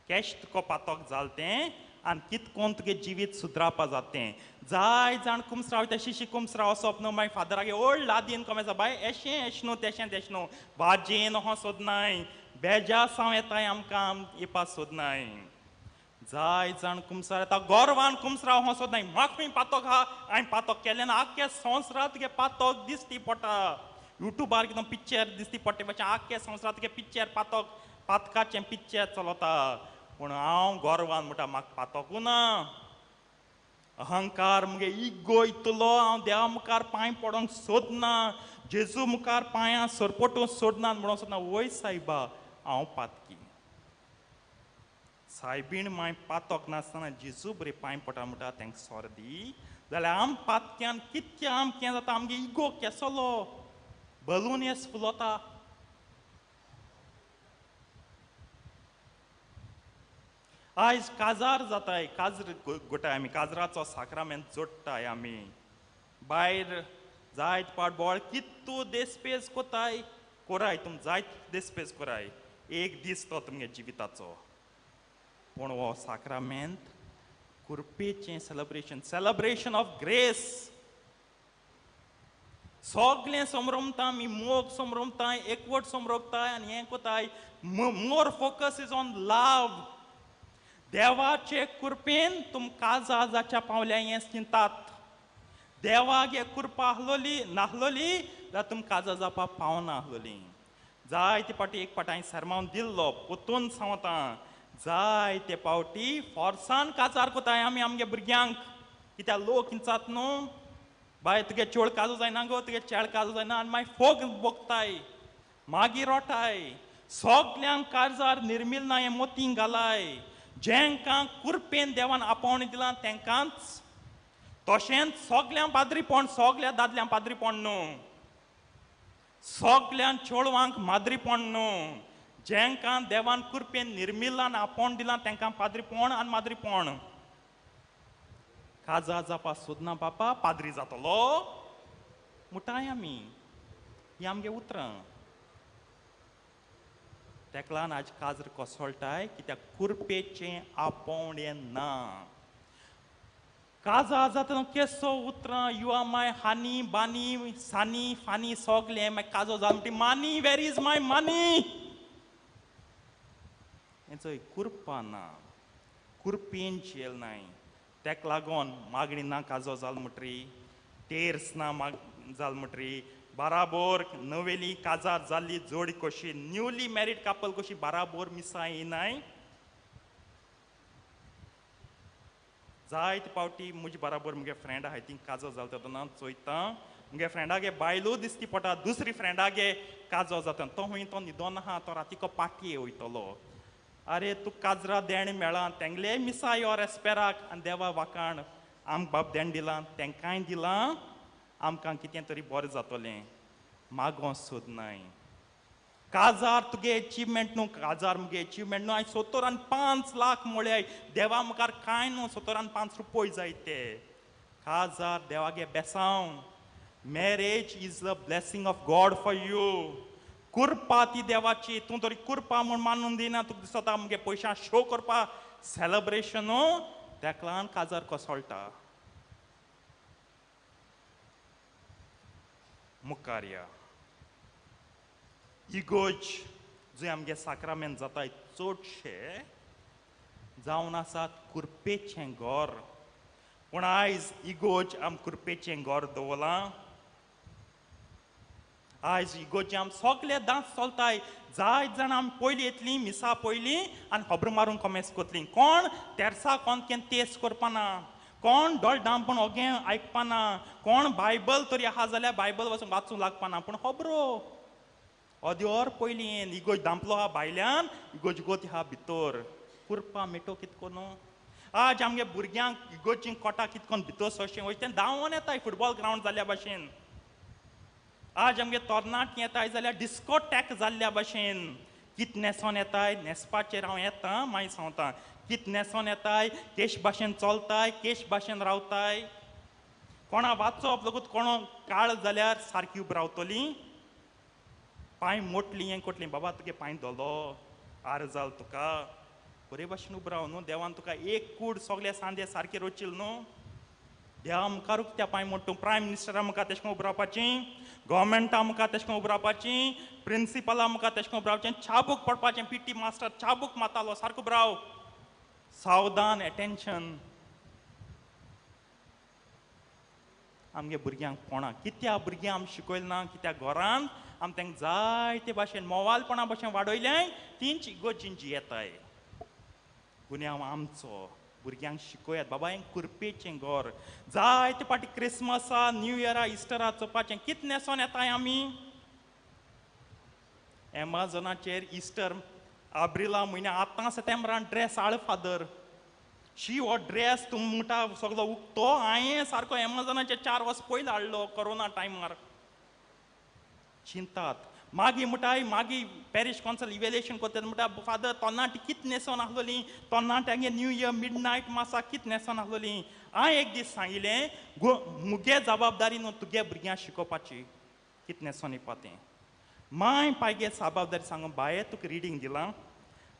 कॅश तुका पातोक जाल तें आनी कितकोन तुगे जिवीत सुदरापा जाता तें. जाय जाण कुमसरा वयता, शिशी कुमसरा वसप न्हू, मागीर फादरागे व्हड लादीन कोमेसा बाय एशें एश न्हू तेशें तेश न्हू, वाजेन हो सोदनाय, बेजासांव येताय आमकां येवपा सोदनाय. जाय जाण कुमसार येता, गोरवान कुमसरा हो सोदनाय, म्हाका खंय पातोक आहा, हांवें पातोक केलें ना, आख्खे संवसारांत तुगे पातोक दिसती पडटा. युट्यूबार कितें पिक्चर दिसती पडटा मातशें, आख्खे संवसारांत तुगे पिक्चर पातोक पातकाचें पिक्चर चलता. पूण हांव गोरवान म्हणटा म्हाका पातोकूं ना, अहंकार मुगे इगो इतलो, हांव देवा मुखार पांय पडोंक सोदना, जेजू मुखार पांयां सरपटूंक सोदना म्हणून सोदना. वय सायबा हांव पातकी, सायबीण माय पातोक नासतना जेजू बरे पांय पडटा म्हणटा तांकां सोर दी जाल्यार आम पातक्यान कितकें आमकें जाता, आमगे इगो केसलो बलून येस फुलोता. आयज काजार जाताय, काजर गोटाय आमी, काजराचो साक्रामेंत जोडटाय आमी, भायर जायत पाट बोळ कितू देसपेज कोताय कोराय, तुम जायत देसपेज कोराय, एक दीस तो तुमगे जिविताचो. पूण हो साक्रामेंत कुर्पेचें सेलेब्रेशन, सेलेब्रेशन ऑफ ग्रेस. सगळें समरमता आमी, मोग समरमताय, एकवट समरमताय आनी हें कोताय. More focus is on love. देवाचे कृपेन तुम काजा जाच्या पावल्या हें चिंतात. देवागे कृपा आहलोली नाहलोली जाल्यार तुम काजा जावपा पावना आहलोली. जायते पाटी एक पाट हांवें सरमावन दिल्लो पोतून सांगता, जायते पावटी फोर्सान काजार कोताय आमी आमगे भुरग्यांक, कित्याक लोक इंचात न्हू बाय तुगे चोड काजू जायना गो, तुगे चेड काजू जायना, आनी मागीर फोग भोगताय, मागीर रोटाय, सगल्यांक काजार निर्मिल ना हें मोतीं घालाय. जेंकां कुरपेन देवान आपोवणें दिलां तेंकांच, तशेंच सगल्यांक पाद्रीपण, सगल्या दादल्यांक पाद्रीपण न्हू, सगल्यांक चेडवांक माद्रीपण न्हू, जेंकां देवान कुरपेन निर्मिलां आपोवण दिलां तेंकां पाद्रीपण आनी माद्रीपण. काजा जावपा सोदना बापा, पाद्री जातलो मुटाय आमी, ही आमगे उतरां. तेका लागून आज काजर कोसळटाय कित्याक कुरपेचें आपोवणें ना. काजा जातना केसो उतरां, you are my honey bunny sunny funny सगलें, मागीर काजो जाल म्हणटी money, where is my money. हेंचो कुरपा ना, कुरपेन झेल नाय. तेका लागून मागणी ना काजो जाल म्हणटरी, तेर्स ना माग जाल म्हणटरी, बाराबोर नवेली काजार जाल्ली जोडी कशी, न्यूली मॅरीड कापल कशी बाराबोर मिसां येनाय. जायते पावटी म्हजे बाराबोर मुगे फ्रेंड आहाय ती काजो जाल तेन्ना चोयता, मुगे फ्रेंडागे बायलो दिसती पडटा, दुसरी फ्रेंडागे काजो जाता, तो हुंय तो न्हिदोन आहा, तो रातीको पाटये वयतलो. आरे तूं काजरा देणें मेळ्ळां तेंगले मिसा यो रेस्पेराक आनी देवा वाखाण, आमकां बाब देण दिलां तेंकांय दिलां, आमकां कितें तरी बरें जातलें. मागों सोदनाय. काजार तुगे एचिवमेंट न्हू, काजार मुगे एचिवमेंट न्हू. हांवें 75 लाख म्हळ्यार देवा मुखार कांय न्हू, 75 रुपय जाय ते. काजार देवागे बेसांव. Marriage is a blessing of God for you. कुरपा ती देवाची, तूं तरी कुरपा म्हूण मानून दिना, तुका दिसता मुगे पयशां शो करपा सेलेब्रेशन, तेका लागून काजार कोसळटा. मुखार या इगोज जंय आमगे साक्रामेंत जाताय चडशे जावन आसात कुरपेचें घर. पूण आयज इगोज आम कुरपेचें घर दवरलां. आयज इगोजे आम सगळे दांत चलताय. जायत जाणां आमी पयलीं येतलीं मिसा पयलीं आनी खबरो मारून कोमेस कोतलीं. कोण तेर्सा कोण केन्ना तेस करपाना, कोण डोळ डांपण ओगे आयकपाना, कोण बायबल तरी आहा जाल्यार बायबल वचून वाचूंक लागपाना, पूण खबरो अद्योर पयलीं इगोज दांपलो आहा भायल्यान, इगोज गोत आहा भितर. कुरपा मेटो कितको न्हू. आज आमगे भुरग्यांक इगोजी कोटा कितकोन भितर सरचें वयता तें धांवोन येताय फुटबॉल ग्रावंड जाल्ल्या भाशेन. आज आमगे तरणाटीं येताय जाल्यार डिस्कोटॅक जाल्ल्या भाशेन. कित न्हेसोन येताय, न्हेसपाचेर हांव येता मागीर सांगता, कित न्हेसोन येताय, केश भाशेन चलताय, केश भाशेन रावताय. कोणा वाचप लगूत कोणो काळ जाल्यार सारकी उब रावतली पांय मोटली हें कोटली बाबा तुगे पांय धोलो आर जाल तुका बरे भाशेन उब राव न्हू देवान तुका एक कूड सगळे सांदे सारके रोचील न्हू देवा मुखार त्या पांय मोडटू प्रायम मिनिस्टरा मुखार तेश कोन उब रावपाची गव्हर्मेंटा मुखार तेश कोन उब रावपाची प्रिंसिपला मुखार तेश कोन उब रावचें चाबूक पडपाचें पी टी मास्टर चाबूक मारतालो सारको उब राव सावधान एटेन्शन आमगे भुरग्यांक पोणा कित्या भुरग्यांक आमी शिकयलें ना कित्याक घरांत आमी तांकां जायते भाशेन मोवालपणा भाशेन वाडयलें तींच इगोर्जीन जियेताय गुन्यांव आमचो भुरग्यांक शिकयात बाबा हें कुरपेचें घर जायते फाटी क्रिसमसा न्यू इयरा इस्टरा चोवपाचें कितें न्हेसोन येताय आमी एमेझॉनाचेर इस्टर आब्रिला म्हयन्या आतां सेतेंब्रान ड्रेस हाड फादर शी हो ड्रेस तूं म्हणटा सगलो उक्तो हांवें सारको एमेझॉनाचेर 4 वर्स पयलीं हाडलो कोरोना टायमार चिंतात मागीर म्हणटाय मागीर पॅरीश कौन्सिल इवेल्युएशन करता म्हणटा फादर तोनाटी कितें न्हेसोन आसलोली तोनाट्यांगे न्यू इयर मिड नायट मासा कितें न्हेसोन आसलोली हांवें एक दीस सांगिल्लें गो मुगे जबाबदारी न्हू तुगे भुरग्यांक शिकोवपाची कितें न्हेसोन येवपा तें माय पायगे जबाबदारी सांगू बाये तुका रिडींग दिलां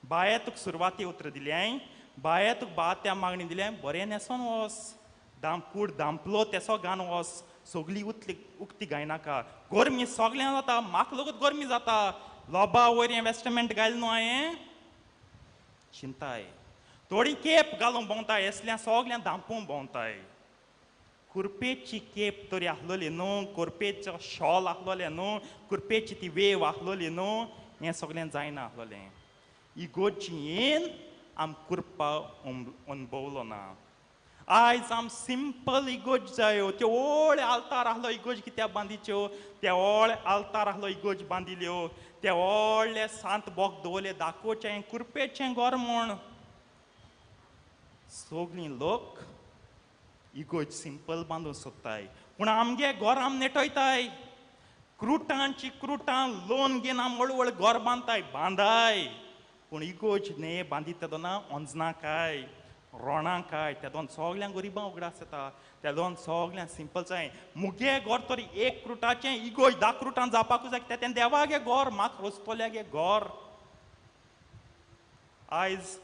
बाये तुका सुरवाती उतरां दिल्याय बाये तुका बा त्या मागणी दिल्या बरें न्हेसोन वस दाम कूड दामपलो तेसो घान वस सगळी उतली उक्ती गायनाका गरमी सगळ्यां जाता म्हाका लगूत गरमी जाता लोबा वयर हें वेस्टमेंट घायलें न्हू हांवें चिंताय थोडी केप घालूंक भोंवताय येसल्या सगळ्यां धांपूंक भोंवताय कुरपेची केप तरी आसलोली न्हू कुरपेचो शॉल आसलोलें न्हू कुरपेची ती वेव आसलोली न्हू हें सगळें जायना आसलोलें इगोर्जी येन आम कुरपा अणभवलो ना आयज आम सिंपल इगोर्ज जायो त्यो व्हड आल्तार आहलो इगोर्ज कित्याक बांदिच्यो ते व्हड आल्तार आहलो इगोर्ज बांदिल्यो ते व्हडले सांत बोक दवरले दाखोवचें कुरपेचें घर म्हूण सगळीं लोक इगोर्ज सिंपल बांदूंक सोदताय पूण आमगे घर आम नेटयताय क्रुटांची क्रुटां लोन घेवन आम व्हड व्हड घर बांदताय बांदाय पूण इगोर्ज न्हय बांदिता तेदोना ओंजना काय रोणां काय तेदोन सगळ्यांक गरिबां उगडास येता तेदोन सगळ्यांक सिंपल जाय मुगे घर तरी एक क्रुटाचें इगोर्ज 10 क्रुटान जावपाकूच जाय कित्याक तें देवागे घर म्हाका रोजतल्यागे घर आयज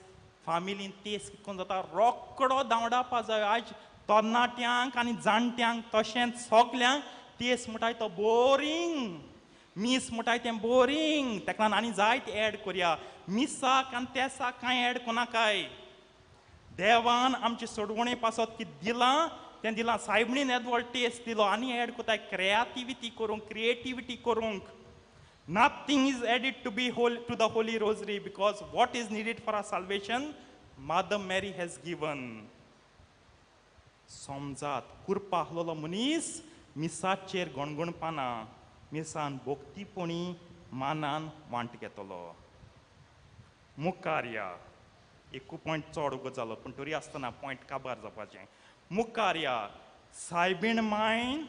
फामिलीन तेस कितकोन जाता रोकडो धांवडावपा जाय आयज तरणाट्यांक आनी जाणट्यांक तशेंच सगल्यांक तेस म्हणटाय तो बोरींग मीस म्हणटाय तें बोरींग तेका लागून आनी जायते एड करया मिसाक आनी तेसाक कांय एड कोनाकाय देवान आमचे सोडवणे पासत कितें दिलां तें दिलां सायबणीन येदो व्हड टेस्ट दिलो आनी एड कोताय क्रिएटिविटी करूंक क्रिएटिविटी करूंक nothing is added to be whole to the holy rosary because what is needed for our salvation mother Mary has given समजात कुरपा आहलोलो मनीस मिसाचेर गणगणपाना मिसान भोक्तीपणी मानान वांट घेतलो मुखार या एकू पॉयंट चड उगो जालो पूण तरी आसतना पॉयंट काबार जावपाचें मुखार या सायबीण मायन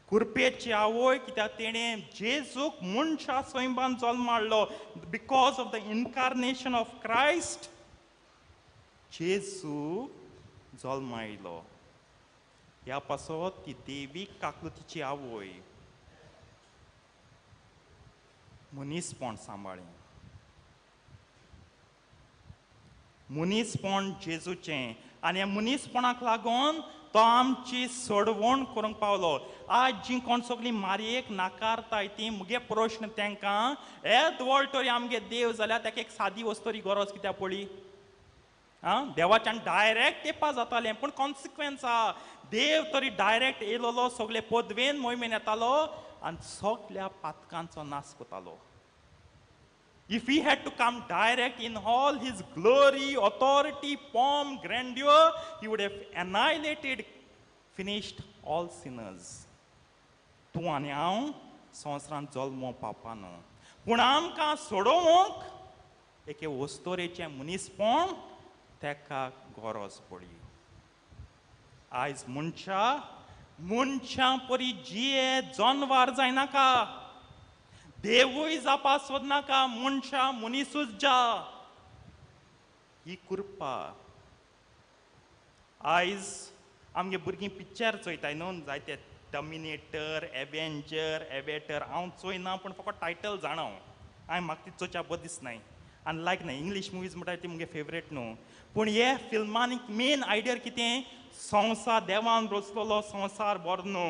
कुरपेची आवय कित्याक तेणें जेजूक मनशा सैमान जल्म हाडलो because of the incarnation of Christ जेजू जल्म आयलो ह्या पासत ती देवी काकलुतीची आवय मनीसपण सांबाळ्ळें मनीसपण जेजूचें आनी ह्या मनीसपणाक लागून तो आमची सोडवण करूंक पावलो आज जीं कोण सगळीं मारयेक नाकारताय ती मुगे प्रश्न तांकां येद व्हड तरी आमगे देव जाल्यार ताका एक सादी वस्तरी गरज कित्याक पडली आं देवाच्यान डायरेक्ट येवपा जातालें पूण कॉन्सिक्वन्स आहा देव तरी डायरेक्ट येयलोलो सगळे पदवेन मोहिमेन येतालो आनी सगल्या पातकांचो नाश करतालो If he had to come direct in all his glory, authority, pomp, grandeur, he would have annihilated, finished all sinners. तूं आनी हांव संवसारांत जल्मो पावपा न्हू पूण आमकां सोडोवंक एके वस्तोरेचें मनीसपण ताका गरज पडली आयज मनशां मनशां परी जिये जनवार जायनाका देवूय जावपा सोदनाका मनशां मनीसूच जा ही कृपा आयज आमगे भुरगीं पिक्चर चोयताय न्हू, जायते टर्मिनेटर, एवेंजर, एवेटर, हांव चोयना पूण फकत टायटल जाणा हांव. हांवें म्हाका ती चोवच्या बरें दिसनाय आनी लायक ना. इंग्लीश मुवीज म्हणटा ती मुगे फेवरेट न्हू, पूण हे फिल्मांनी मेन आयडिया कितें, संवसार देवान रचलेलो संवसार बरो न्हू,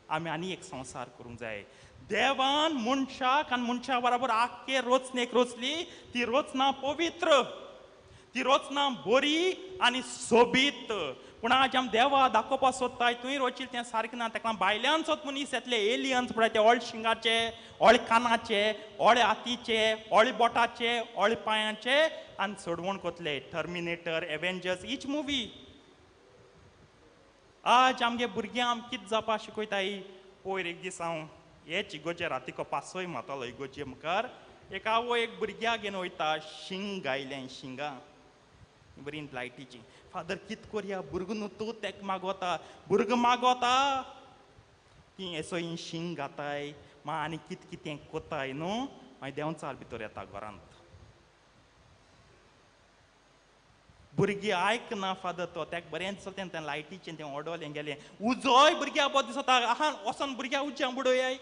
आमी आनी एक संवसार करूंक जाय. देवान मनशाक आनी मनशा बराबर आख्खे रचनेक रचली, ती रचना पवित्र, ती रचना बरी आनी सोबीत. पूण आज आमी देवा दाखोवपाक सोदताय तुवें रचिल्लें तें सारकें ना. ताका भायल्यान सोद मनीस येतले, एलियन्स पळय ते ओळ शिंगाचे, ओळ कानाचे, ओळ हातीचे, ओळ बोटाचे, ओळ पांयांचे आनी सोडवण कोतले. Terminator, Avengers, each movie. आज आमगे भुरग्यां आम कितें जावपा शिकयताय. पयर एक दीस हांव हेच इगोजे रातीको पासय मारतालो इगोजे मुखार, एक आवय एक भुरग्याक घेवन वयता, शिंग गायलें, शिंगां बरी लायटीची. फादर कित कोरया, भुरगो न्हू तूं तेक मागोता, भुरगो मागोता ती एसो ही शिंग घाताय मा आनी कित कितें कोताय न्हू, मागीर देंवचार भितर येता घरांत. भुरगीं आयकना फादर, तो तेका बरें दिसता तें तें लायटीचें तें ओडोलें गेलें. उजोय भुरग्याक बरो दिसता, आहा वचोन भुरग्याक उज्यां बुडोयाय,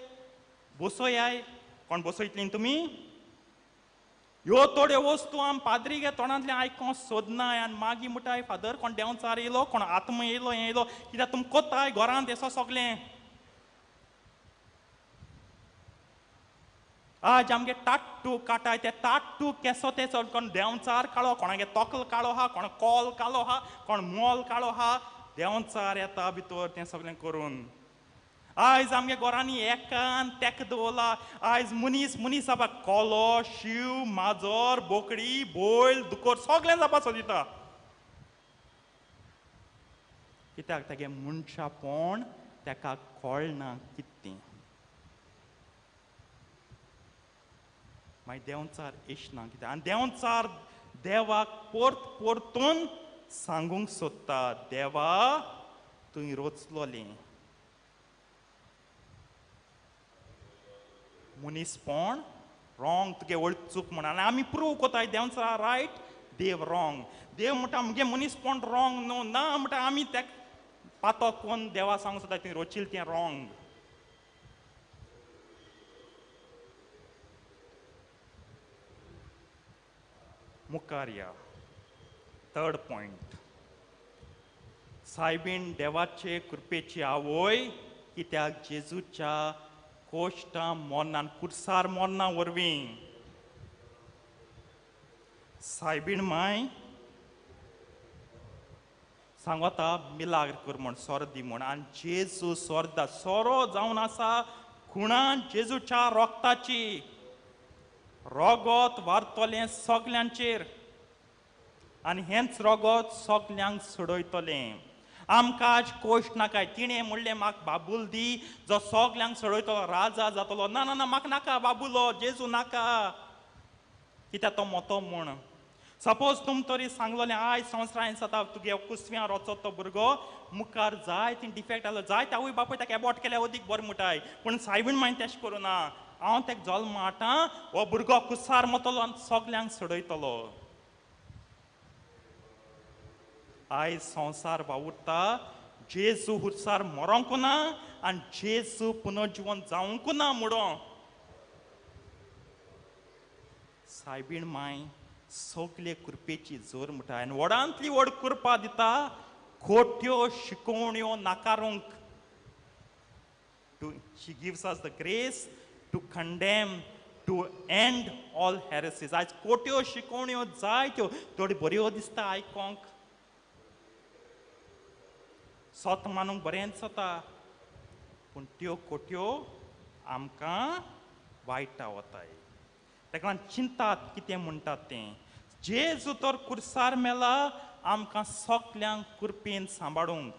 बसोयाय. कोण बसयतलीं तुमी? ह्यो थोड्यो वस्तू आम पाद्री गे तोंडांतल्यान आयकोंक सोदनाय आनी मागीर म्हणटाय फादर कोण देंवचार येयलो, कोण आत्मा येयलो, हें येयलो, कित्याक तुमी कोताय घरांत येसो सगलें. आज आमगे टाट्टू काटाय, ते टाट्टू केसो ते चड कोण देंवचार काळो, कोणागे तोकल काळो आहा, कोण कोल काळो आहा, कोण मोल काळो आहा, देंवचार येता भितर तें सगळें करून. आयज आमगे घरांनी एकान तेक दवरला. आयज मनीस मनीस जावपाक कोलो, शींव, माजर, बोकडी, बैल, दुकोर सगळें जावपाक सोदिता. कित्याक तेगे मनशापण तेका कळना कितें. मागीर देंवचार येशना कित्याक, आनी देंवचार देवाक परत परतून सांगूंक सोदता, देवा तुवें रचलोलें मनीसपण रॉंग, तुगे वळ चूक म्हण. आनी आमी प्रूव कोताय देंवचार रायट, देव रॉंग. देव म्हणटा मुगे मनीसपण रॉंग न्हू, ना म्हणटा आमी तेका पातो कोन्न देवा सांगूंक सोदता तुवें रचिल्लें तें रॉंग. मुखार या थर्ड पॉयंट, सायबीण देवाचे कृपेची आवय कित्याक जेजूच्या कोश्टां मोरनान कुर्सार मोरना वरवीं. सायबीण माय सांगता मिलाग्र कर म्हण, सोरो दी म्हण, आनी जेजू सोरदा सोरो जावन आसा खुणान जेजूच्या रोगताची, रोगत वारतलें सगल्यांचेर आनी हेंच रोगत सगल्यांक सोडयतलें. आमकां आज कोश्ट नाकाय. तिणें म्हणलें म्हाका बाबूल दी जो सगल्यांक सोडयतलो, राजा जातलो. ना ना ना, म्हाका नाका बाबुलो, जेजू नाका, कित्याक तो मोतो म्हूण. सपोज तुम तरी सांगलोलें आयज संवसारान जाता तुगे कुसव्यां रोचो तो भुरगो मुखार जाय ती डिफेक्ट आसलो, जाय आवय बापूय ताका एबॉट केल्या अदीक बरें म्हणटाय, पूण सायबीण मागीर तेश करूं ना, हांव तेका जल्म हाडटा, हो भुरगो कुसार मोतलो आनी सगल्यांक सोडयतलो. आयज संवसार वावुरता जेजू हुरसार मरोंक ना आनी जेजू पुनर्जिवन जावंक ना म्हणून. सायबीण माय सगले कृपेची जोर म्हणटा आनी व्हडांतली व्हड कृपा दिता खोट्यो शिकोवण्यो नाकारूंक. She gives us the grace to condemn, to end all heresies. आयज खोट्यो शिकोवण्यो जायत्यो थोड्यो बऱ्यो दिसता आयकोंक, सत मानूंक बरें दिसता, पूण त्यो खोट्यो आमकां वायटा वताय. ताका लागून चिंतात कितें म्हणटात तें. जेजू तर कुर्सार मेला आमकां सगल्यांक कृपेन सांबाळूंक,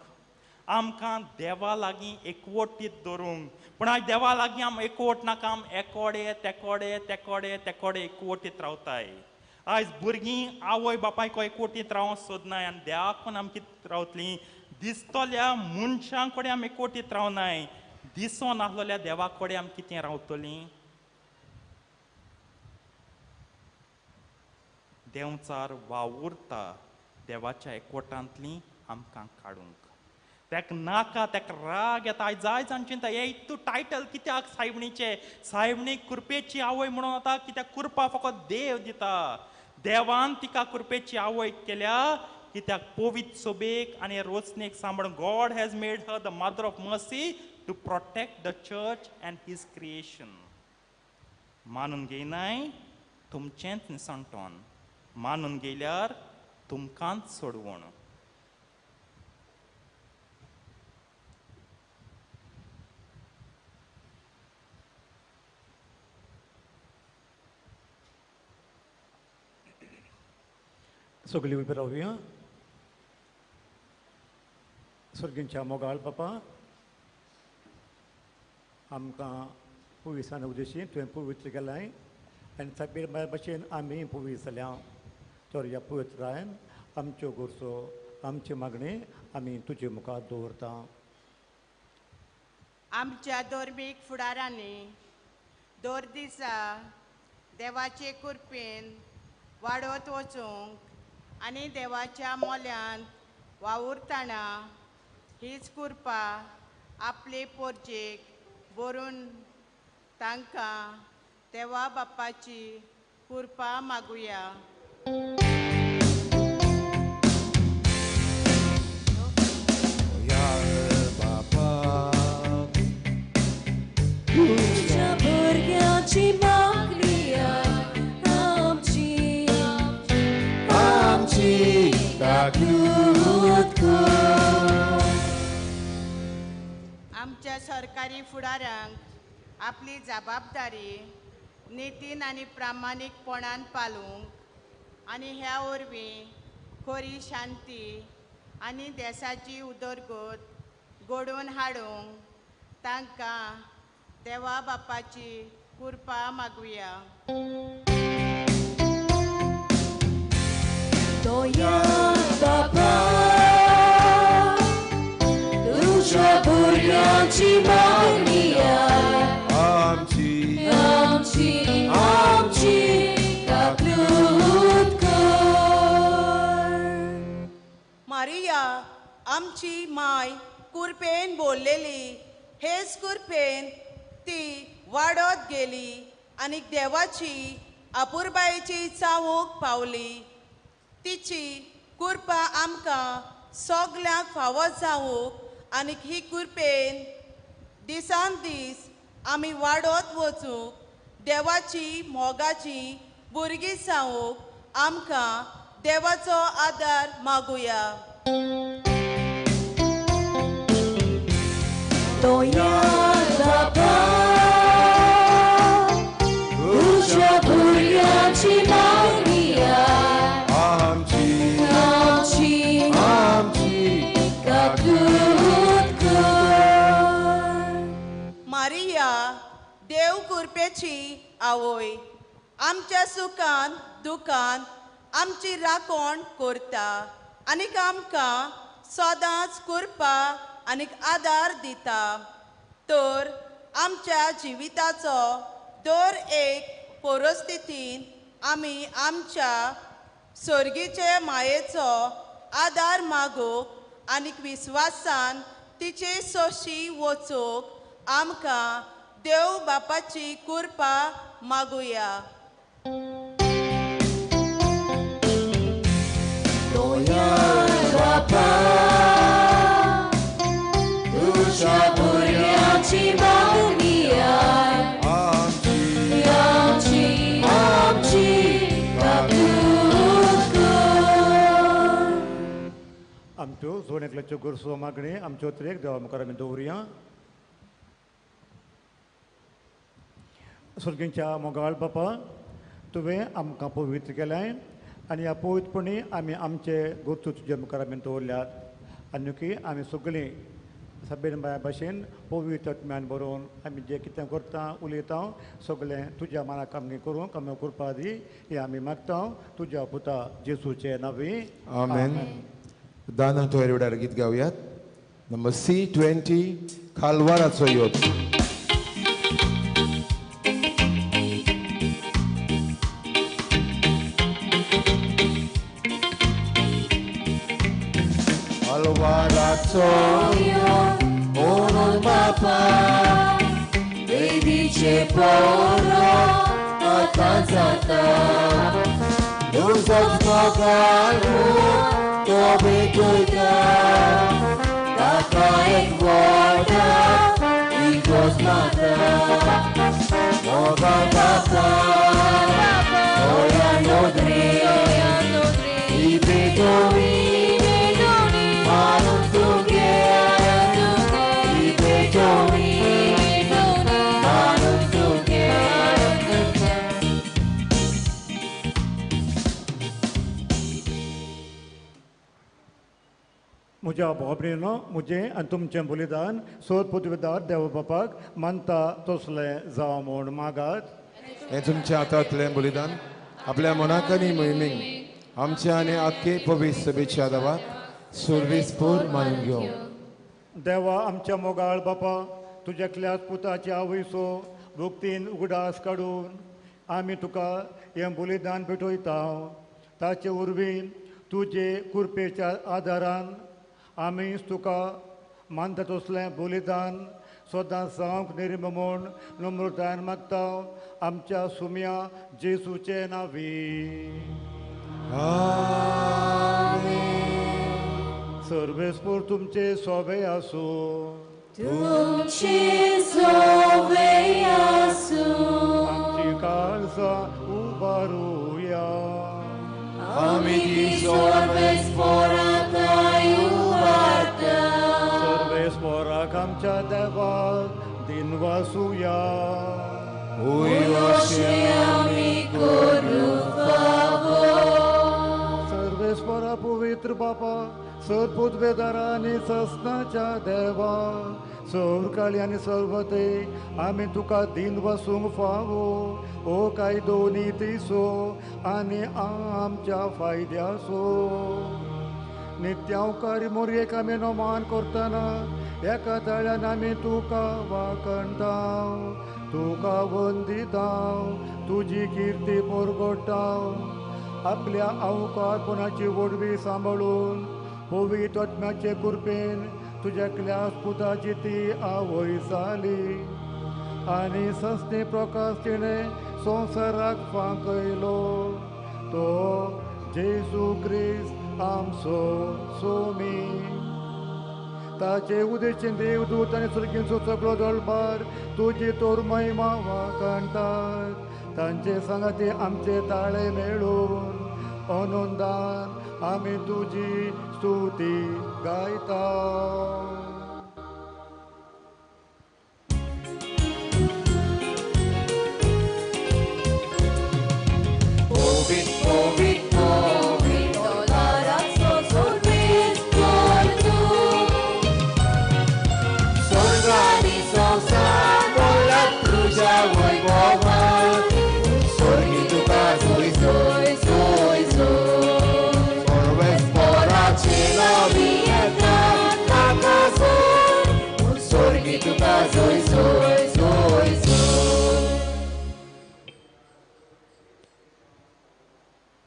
आमकां देवा लागीं एकवटीत दवरूंक. पूण आयज देवा लागीं आम एकवट नाका, आम एकोडे तेकोडे तेकोडे तेकोडे एकवटीत रावताय. आयज भुरगीं आवय बापायक एकवटीत रावंक सोदनाय आनी देवाक आम कितें रावतलीं. दिसतल्या मनशां कडेन आमी एकवटीत रावनाय, दिसोन आसलेल्या देवा कडेन आमी कितें रावतलीं. देंवचार वावुरता देवाच्या एकवटांतली आमकां काडूंक. तेका नाका, तेका राग येता. आयज जाय जाण चिंता हे तूं टायटल कित्याक सायबणीचें, सायबणी कुरपेची आवय म्हणून आतां कित्याक? कुरपा फकत देव दिता. देवान तिका कुरपेची आवय केल्या कित्याक? पवित्र सोबेक आनी रोचणेक सांबाळून. God has made her the mother of mercy to protect the church and his creation. मानून घेयनाय तुमचेंच निसणटोन, मानून घेयल्यार तुमकांच सोडवण. सगळीं उबी रावया. सर्गींच्या मोगाळ बापा, आमकां पुविसान उद्देशी तुवें पवित्र केलाय आनी साबीर भाशेन आमी पुवीस जाल्या. तर ह्या पवित्रायन आमच्यो गरजो, आमची मागणी आमी तुजे मुखार दवरता. आमच्या धर्मीक फुडारांनी दर दिसा देवाचे कृपेन वाडत वचूंक आनी देवाच्या मोल्यांत वावुरतना हीच कृपा आपले पोरजेक बरून तांकां देवा बाप्पाची कृपा मागुया. तुज्या भुरग्यांची मागणी आमची, आमची ताकूत कर. आमच्या सरकारी फुडारांक आपली जबाबदारी नितीन आनी प्रामाणीकपणान पालूंक आनी ह्या वरवीं खरी शांती आनी देशाची उदरगत घडोवन हाडूंक तांकां देवा बापाची कृपा मागुया. बापा तुज्या भुरग्यांची मागणी आमची, आमची, आमची ताकूत कर. मारिया आमची माय कुरपेन बोललेली, हेच कुरपेन ती वाडत गेली आनी देवाची अपुरबायेची चावूंक पावली. तिची कृपा आमकां सगल्यांक फावो जावूंक आनी ही कृपेन दिसान दीस आमी वाडत वचूंक, देवाची मोगाची भुरगीं जावूंक आमकां देवाचो आदार मागुया. बापा तुज्या भुरग्यांची मागणी आमची, आमची, आमची ताकूत कर. मारिया देव कृपेची आवय, आमच्या सुखान दुखान आमची राखण करता आनीक आमकां सदांच कृपा आनीक आदार दिता. तर आमच्या जिविताचो दर एक परिस्थितीन आमी आमच्या सर्गीचे मायेचो आदार मागूंक आनीक विस्वासान तिचे सोशी वचूंक आमकां देव बापाची कृपा मागुया. बापा तुज्या भुरग्यांची मागणी आमची, आमची, आमची ताकूत कर. आमच्यो जोड एकल्याच्यो गरजो मागणी आमच्यो त्रेक देवा मुखार आमी दवरुया. सर्गींच्या मोगाळ बापा, तुवें आमकां पवित्र केलें आनी ह्या पवित्रपणी आमी आमचे गरजो तुज्या मुखार आमी दवरल्यात. आनी आमी सगळीं साबेन बाया भाशेन पवित्र आत्म्यान बरोवन आमी जें कितें करता उलयता सगळें तुज्या मानाक आमगें करूंक आमी कृपा दी हें आमी मागता तुज्या पुता जेसूचे नांवी. आमेन. दाना तोयर वेळार गीत गावयात. Number C20, खालवाराचो योत. तोलाराचो म्हणून बापा बेबीचे पोरो आतां जाता तुजोच मोगाळ तो भेटयता ताका एक व्हडा इगोर्ज माता मोगाळ बापा दोळ्या नदरे ही भेटवणी मारून तुगे ही भेटवणी मारून तुगे. म्हज्या भाव म्हजें आनी तुमचें बलिदान सोद पुतवेदार देव बापाक मानता तसलें जावं म्हूण मागात. हें तुमच्या हातांतलें बलिदान आपल्या मनाक आनी मोहिमेक आमच्या आनी आख्खे पवित्र सभेच्या देवाक सुर्वेसपूर मानून घेवं. देवा आमच्या मोगाळ बापा तुज्या एकल्याच पुताची आवयसो भक्तीन उगडास काडून आमी तुका हें बलिदान भेटयता. ताचे वरवीं तुजे कृपेच्या आदारान आमी तुका मानता तसलें बलिदान सदां जावंक निर्म म्हूण नम्रतायेन मागता आमच्या सुम्या जेसूचे नांवी. सर्वेस्पोर तुमचे सोबे आसूं. तुमचे सोबे आसूं. आमची काळजां उबारुया. आमी ती सर्वेस्पोराक उबारता. सर्वेस्पोराक आमच्या देवाक दिनवासुया. आमी करूंक फावो. सर्वेस्पोरा पवित्र बापा सर पुतवेदारा आनी ससनाच्या देवा सौरकाळी आनी सर्वते आमी तुका दिन वसूंक फावो ओ कायदो नितीसो आनी आमच्या फायद्यासो. नित्यावकारी मोरयेक आमी नमान करतना एका ताळ्यान आमी तुका वाखणटा तुका वंदिता तुजी किर्ती परगटा. आपल्या अवकारपणाची वडवी सांबाळून पवित्र आत्म्याचे कृपेन तुज्या एकल्याच पुताची ती आवय जाली आनी सस्नी प्रकाश तिणें संवसाराक फांकयलो तो जेजू क्रिस्त आमचो सोमी. ताचे उदेशीन देवदूत आनी सुर्गींचो सगळो दळभार तुजी तोर महिमा वाखणटात. तांचे सांगाती आमचे ताळे मेळून आनंदान आमी तुजी स्तुती गायता.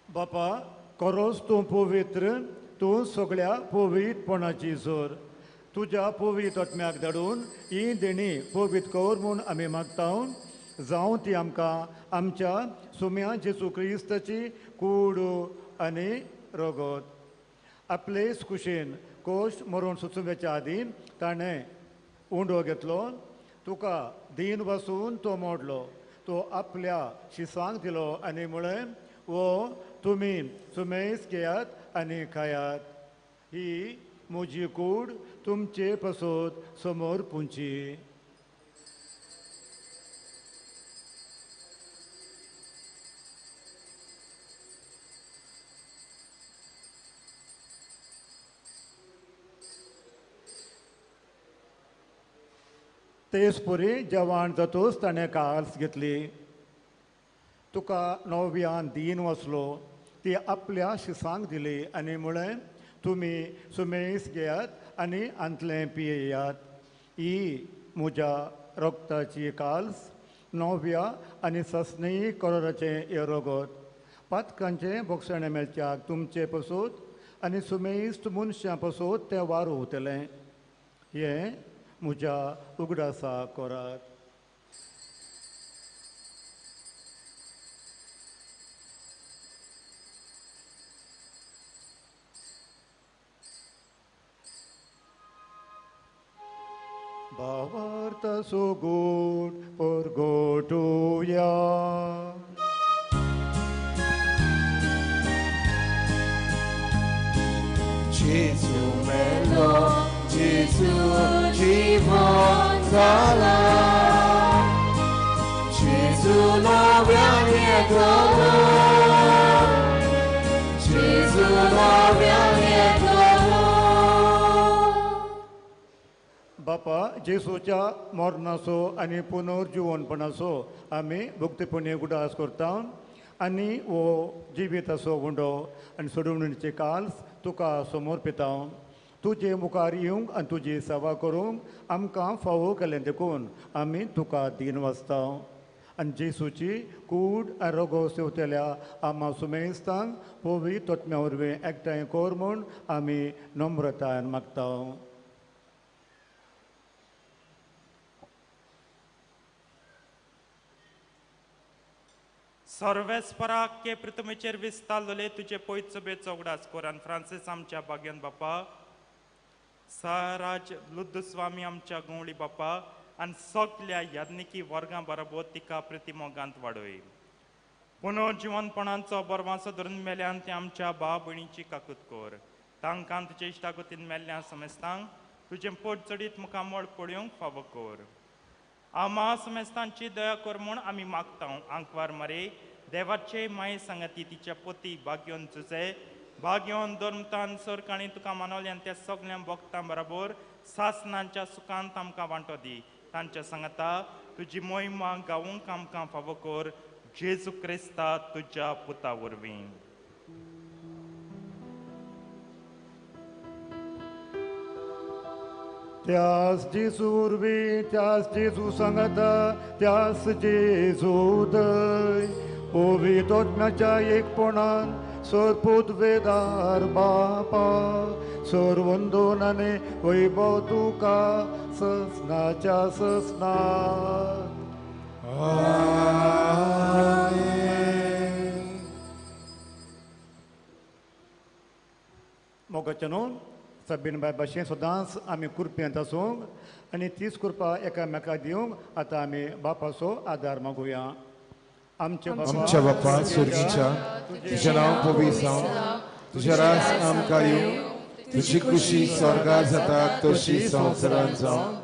बापा खरोच तूं पवित्र तूं सगळ्या पवित्रपणाची जोर. तुज्या पवित्र आत्म्याक धाडून ही देणी पवित्र कर म्हूण आमी मागता. जावं ती आमकां आमच्या सुम्या जेजू क्रिस्ताची कूड आनी रगत. आपलेच कुशीन कोश मरून सुचोवच्या आदीं ताणें उंडो घेतलो तुका दीन बसून तो मोडलो तो आपल्या शिसांक दिलो आनी म्हळें वो तुमी सुमेस घेयात आनी खायात. ही म्हजी कूड तुमचे पसत समोर पुंची. तेच पुरी जेवण जातूच ताणें काल्स घेतली तुका नव्यान दीन वसलो ती आपल्या शिसांक दिली आनी म्हळें तुमी सुमेस घेयात आनी आंतलें पियेयात. ही म्हज्या रक्ताची काल्स नव्या आनी सस्नी करोराचें हें रगत पातकांचें भोगसणें मेळच्याक तुमचे पसून आनी सुमेस्त मनशां पासून तें वारोवतलें. हें म्हज्या उगडासा करात. भावार्थ सुगूट परगटुया. जेजू मेलो, जेजू जिवन जाला, जेजू नव्यान येतलो, जेजू नव्यान येतलो. बापा, जेजूच्या मरणाचो आनी पुनर्जिवनपणाचो आमी भक्तीपणी उगडास करता आनी हो जिविताचो उंडो आनी सोडवणीचे काल्स तुका समर्पिता. तुजे मुखार येवंक आनी तुजी सेवा करूंक आमकां फावो केलें देखून आमी तुका दीन वाचता. आनी जेजूची कूड आनी रोगो सेवतल्या आमा सुमेस्तांक पवित्र तोतम्या वरवीं एकठांय कर म्हूण आमी नम्रतायेन मागता. सर्वेस्पराक के पृथ्वीचेर विस्तारलेले तुजे पयत सभेचो उगडास कर आनी फ्रांसीस आमच्या भाग्यान बापा, सहराज लुद्दस्वामी आमच्या गवळी बापा आनी सगल्या याज्ञिकी वर्गां बरोबर तिका प्रतिमोगांत वाडय. पुनर्जिवनपणाचो बरवासो धरून मेल्यान ते आमच्या भाव भयणीची काकूत कर. तांकां तुजे इश्टागतीन मेल्ल्या समेस्तांक तुजें पोट चडीत मुखामळ पळोवंक फावो कर. आमा समेस्तांची दया कर म्हूण आमी मागता. आंकवार मरे देवाचे माये सांगाती तिच्या पोती भाग्योन जुजे भाग्योन धर्मतान सरकाणी तुका मानवल्यान त्या सगळ्या भक्तां बरोबर सासनांच्या सुखांत आमकां वांटो दी. तांच्या सांगाता तुजी मोहिमा गावूंक आमकां फावो कर. जेजू क्रिस्ता तुज्या पुता वरवीं. त्यास जेजू वरवीं, त्यास जेजू सांगाता, त्यास जेजू दय पवित्र आत्म्याच्या एकपणान सरपूत वेदार बापा सर्वंदोनाने वैभव तुका ससनाच्या ससनात. मोगाच्या न्हू सबीन बाय भाशेन सदांच आमी कुरपेंत आसूंक आनी तीच कृपा एकामेका दिवंक आतां आमी बापाचो आदार मागुया. आमच्या बापा स्वर्गीच्या, तुजें नांव पवित्र जावं, तुजें राज आमकां येवं, तुजी खुशी स्वर्गार जाता तशी संवसारांत जावं.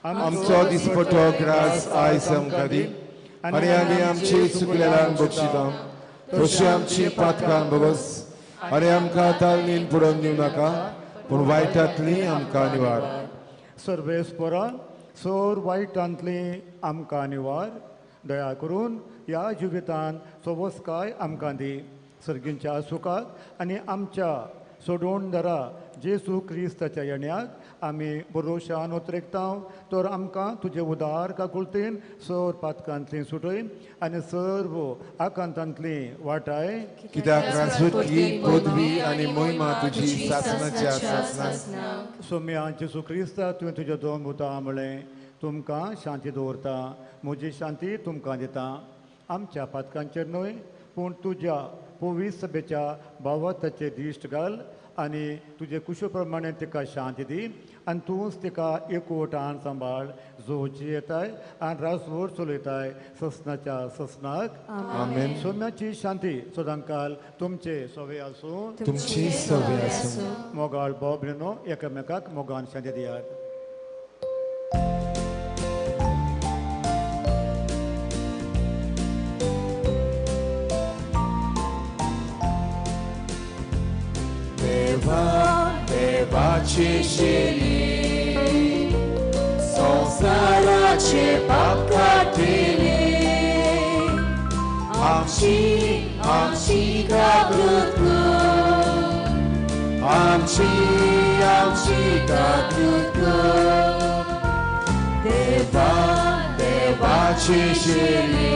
आमचो दिसपटो ग्रास आयज आमकां दी आनी आमी आमची चुकलेल्यांक बक्षिता तशी आमची पातकां भोगस आनी आमकां तालमीन पुरोवन दिवं नाका पूण वायटांतली आमकां निवार. सर्वेस्परा सोर वायटांतली आमकां निवार. दया करून ह्या जिवितान सवस्काय आमकां दी. सर्गींच्या सुखाक आनी आमच्या सोडोवणदारा जेजू क्रिस्ताच्या येण्याक आमी भरोशान उतरेकता तर आमकां तुजे उदार काकुळतीन सर पातकांतली सुटय आनी सर्व आकांतांतली वाटाय. कित्याक राजवटी पदवी आनी मोहिमा तुजी सासणाच्या सासणाक. सोम्या जेजू क्रिस्ता तुवें तुज्या दोन भुतां म्हळें तुमकां शांती दवरता, म्हजी शांती तुमकां दिता. आमच्या पातकांचेर न्हय पूण तुज्या पवित्र सभेच्या भावार्थाचेर दिश्ट घाल आनी तुजे कुशे प्रमाणे तिका शांती दी आनी तूंच तिका एकवटान सांबाळ जो जियेताय आनी राजवट चलयताय ससनाच्या ससनाक. आमेन. सोम्याची शांती सदांकाल तुमचे सवे आसूं. तुमची सवे आसूं. मोगाळ भाव भयणीनो एकामेकाक मोगान शांती दियात. देवाची शिरी संवसाराचे पाप काडटिली, आमची आमची काकूत कर, आमची आमची काकूत कर. देवा देवाची शिरी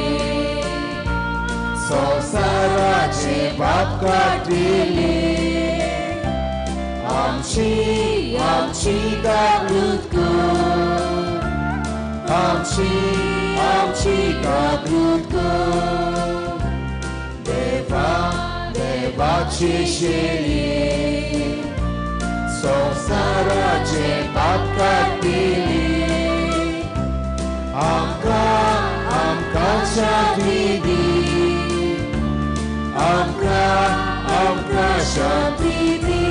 संवसाराचे पाप काडटिली, आमची आमची जागृत कर, आमची आमची जागृत कर. देवा देवाची शेळी संवसाराचे पाप काडटिली, आमकां आमकां शांती दी, आमकां आमकां शांती दी.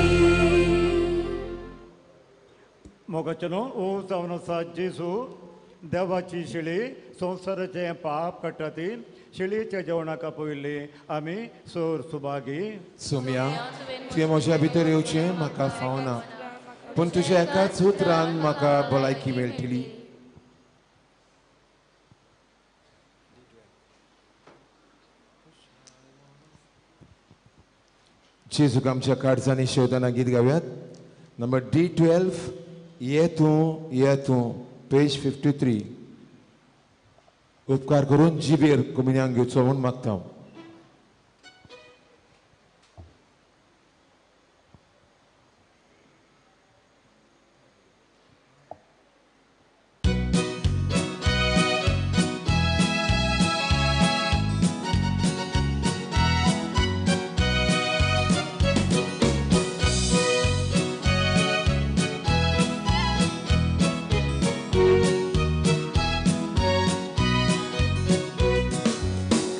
मोगाचेनो ओ जावन आसा जेजू, देवाची शेळी संवसाराचें पाप काडटा ती शेळीच्या जेवणाक पयली आमी सोर सुभागी. सोम्या, तुवें म्हज्या भितर येवचें म्हाका फावना, पूण तुज्या एकाच उतरान म्हाका भलायकी मेळटली. जेजूक आमच्या काळजांनी शेवतना गीत गावयात. नंबर D12, ये तूं ये तूं, पेज 53. उपकार करून जिबेर कुमिन्यांक घेवचो म्हूण मागता.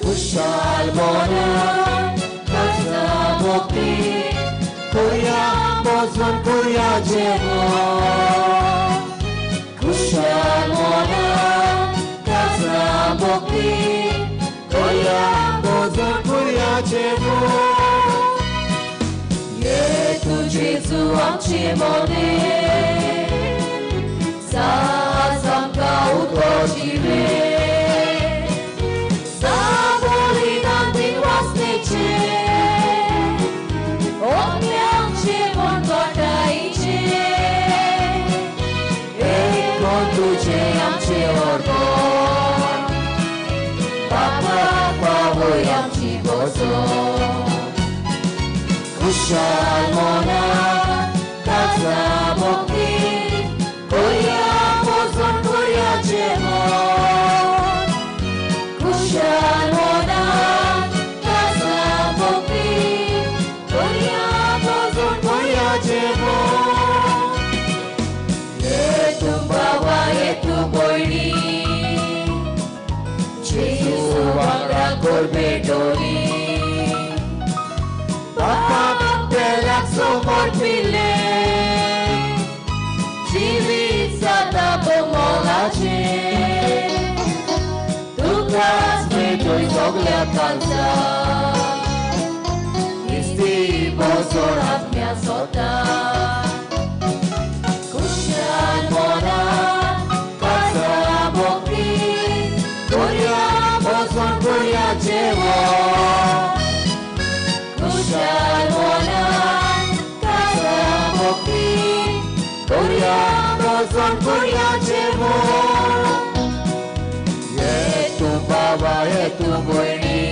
Kushal mona kasa bokti kurya bozon kurya jevo. Kushal mona kasa bokti kurya bozon kurya jevo. Ye tu Jesu amche mone sa samka utojive. Kushal mona kasa bokti kurya bozon kurya jemon. Kushal mona kasa bokti kurya bozon kurya jemon. Ye tu baba ye tu boyni Jesu wangra korbe doli. Somor pile जीवित सदा मोलाचे तुकाच भेटोय सगल्या कालचा निस्ती बोसोण आत्म्या सोता. कुशाल मोना कासा भोक्ती कोर्या बोसोण कोर्या जेवण. कुशाल मोना kurya bozon kurya jemon. Ye tu baba ye tu boyni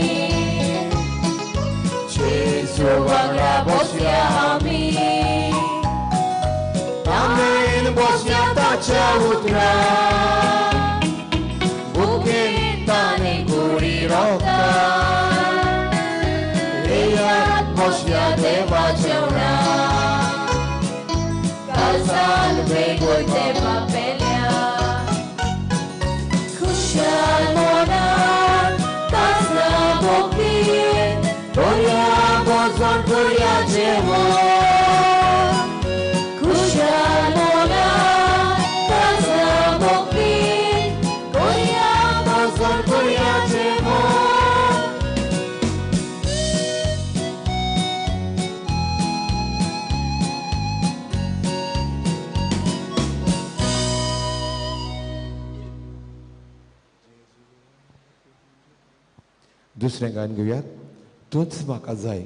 Jesu wangra bosya ami. Amen bosya tacha utra bukin tane kuri rokta. Leyat bosya deva jewna salve goite papelia. Kushal mona kasa bokti kurya bozon kurya jemon. Kushal mona kasa bokti kurya bozon kurya jemon. दुसरें गायन घेवयात, तूंच म्हाका जाय.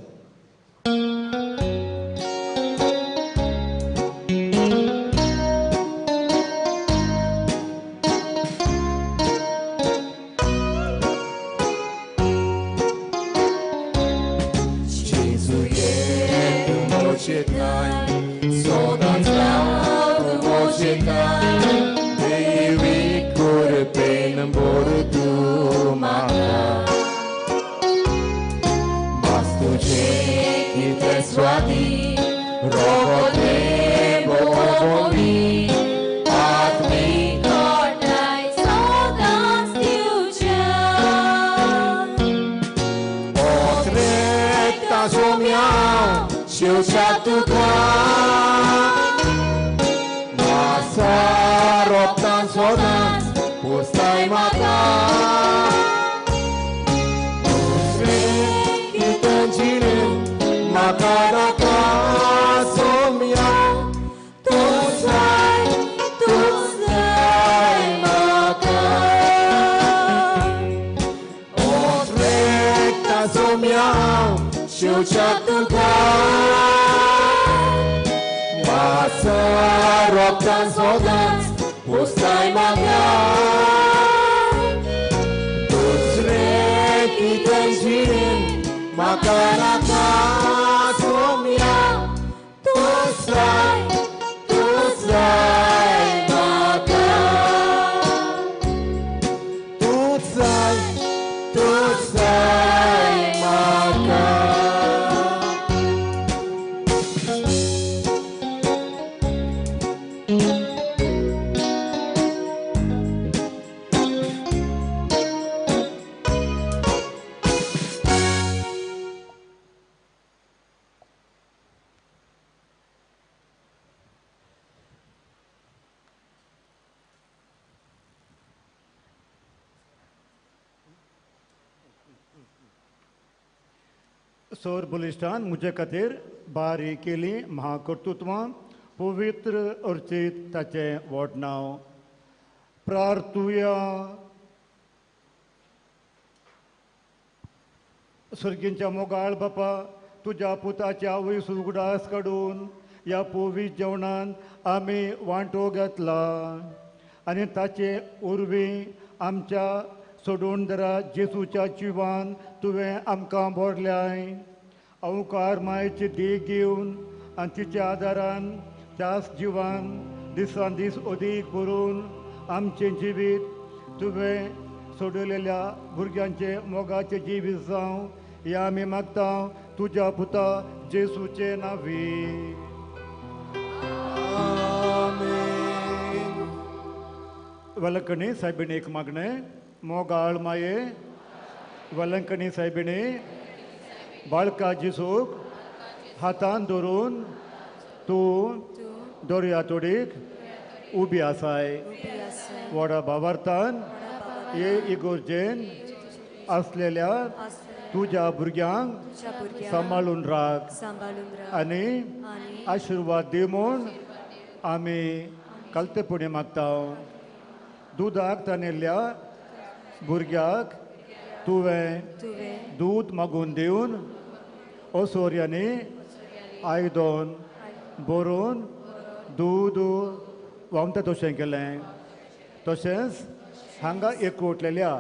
सोम्या शिवच्या तुका मासा रोगतां सदांच पोसताय म्हाका दुसरें कितें जिणें म्हाका नाका सोम्या तूं जाय तूं जाय म्हाका ओत्रेकता सोम्या शिवच्या तुका मासा रोगतां सदांच पोसताय म्हाका दुसरें कितें जिणें म्हाका नाका सोम्या तूं जाय म्हाका तूं जाय म्हाका. सोर बलिश्ठान म्हजे खातीर बारी केली महाकर्तृत्वां पवित्र अर्चीत ताचें व्हड नांव. प्रार्थुया. सर्गींच्या मोगाळ बापा तुज्या पुताच्या आवय उगडास काडून ह्या पवित्र जेवणान आमी वांटो घेतला आनी ताचे उर्वी आमच्या सोडून दरा जेसूच्या जिवान तुवें आमकां भरल्याय. अवकार मायेची देख घेवन आनी तिच्या आदारान त्याच जिवान दिसान दीस अदीक भरून आमचें जिवीत तुवें सोडलेल्या भुरग्यांचें मोगाचें जिवीत जावं ह्या आमी मागता तुज्या पुता जेसूचे नांवी. वेलंकणी सायबिणीक मागणें. मोगाळ माये वेलंकणी सायबिणी बाळका जेसूक हातान धरून तूं दर्या तोडीक उबी आसाय. व्हडा भावार्थान हे इगोर्जेन आसलेल्या तुज्या भुरग्यांक सांबाळून राख आनी आशिर्वाद दी म्हूण आमी कालतेपणी मागता. दुदाक ताणिल्ल्या भुरग्याक तुवें दूद मागून दिवन असोर्यांनी आयदन भरून दूद व्हांवता तशें केलें. तशेंच हांगा एकवटलेल्या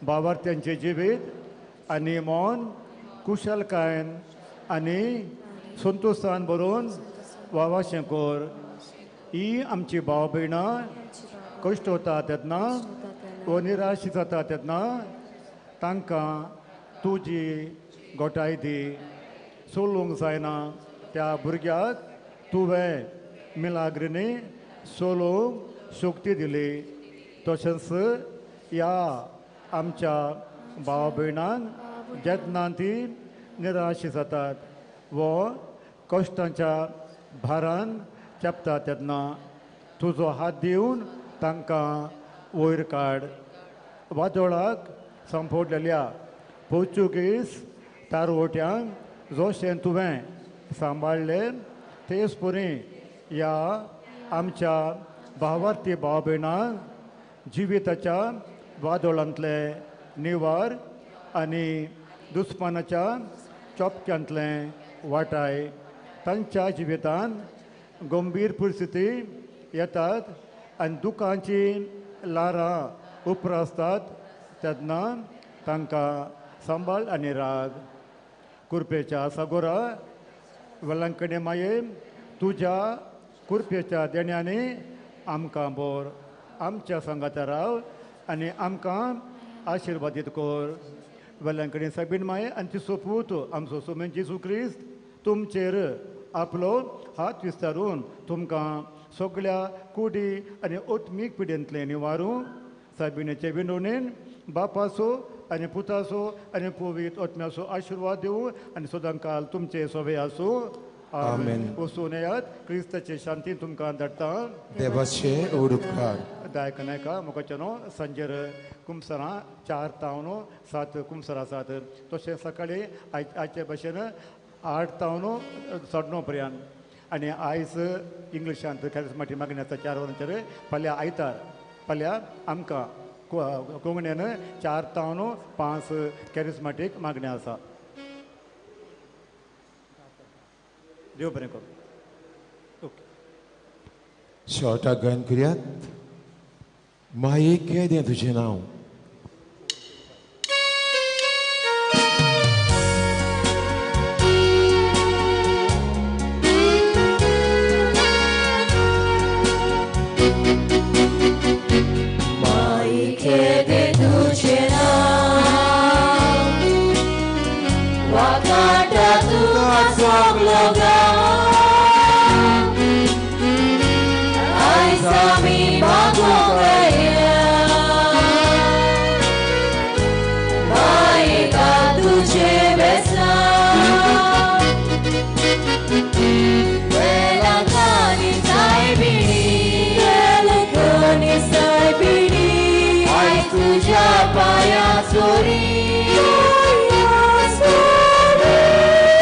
भावार्थ्यांचें जिवीत आनी मन कुशलकायेन आनी संतोशान भरून वावाशें कर. ही आमची भाव भयणां कश्ट वता तेन्ना वो निराश जाता तेन्ना तांकां तुजी गोठाय दी. चलूंक जायना त्या भुरग्याक तुवें मिलाग्रिनी चलोवंक शक्ती दिली. तशेंच ह्या आमच्या भाव भयणांक जेन्ना ती निराश जातात वो कश्टांच्या भारान चेपता तेन्ना तुजो हात दिवन तांकां वयर काड. वादोळाक संपोडलेल्या पोर्चुगीज तारवट्यांक जशें तुवें सांबाळ्ळें तेच परी ह्या आमच्या भावार्थी भाव भयणांक जिविताच्या वादोळांतले निवार आनी दुस्मानाच्या चोपक्यांतलें वाटाय. तांच्या जिवितांत गंभीर परिस्थिती येतात आनी दुकांची ल्हारां उप्रासतात तेन्ना तांकां सांबाळ आनी राग. कुरपेच्या सागोरा वेलंकणे माये तुज्या कुरपेच्या देण्यांनी आमकां बोर आमच्या सांगाता राव आनी आमकां आशिर्वादीत कर. वेलंकणी सायबीण माये आनी तिचो पूत आमचो सोमेन जेजू क्रिस्त तुमचेर आपलो हात विस्तारून तुमकां सगळ्या कुडी आनी ओत्मीक पिडेंतलें निवारूं. सायबिणीचे विनवणेन बापाचो आनी पुताचो आनी पवित्र आत्म्याचो आशिर्वाद दिवं आनी सदांकाल तुमचे सोबे आसूं. आमेन. वचून येयात. क्रिस्ताचे शांती तुमकां धाडटा. देवाचे उपकार. दायक नायका मुखाच्यानो सांजेर कुमसरां 4 तावन 7 कुमसरां आसात. तशें सकाळी आयचे भशेन 8 तावन 9:30 पर्यंत आनी आयज इंग्लिशांत कॅरिस्माटीक मागणी आसा 4 वरांचेर. फाल्यां आयतार फाल्यां आमकां कोंकणीन 4 तावन 5 कॅरिस्माटीक मागणी आसा. देव बरें करूं. ओके. शेवटाक गायन करयात. माये केदें तुजें नांव. माये केदें तुजें नांव वाकाटा तुका सगलो गांव आयज आमी मागूंक आयल्या माये का तुजें बेसांव वेलांकांनी सायबिणी वेलांकांनी सायबिणी आयज तुज्या पांयां सोरी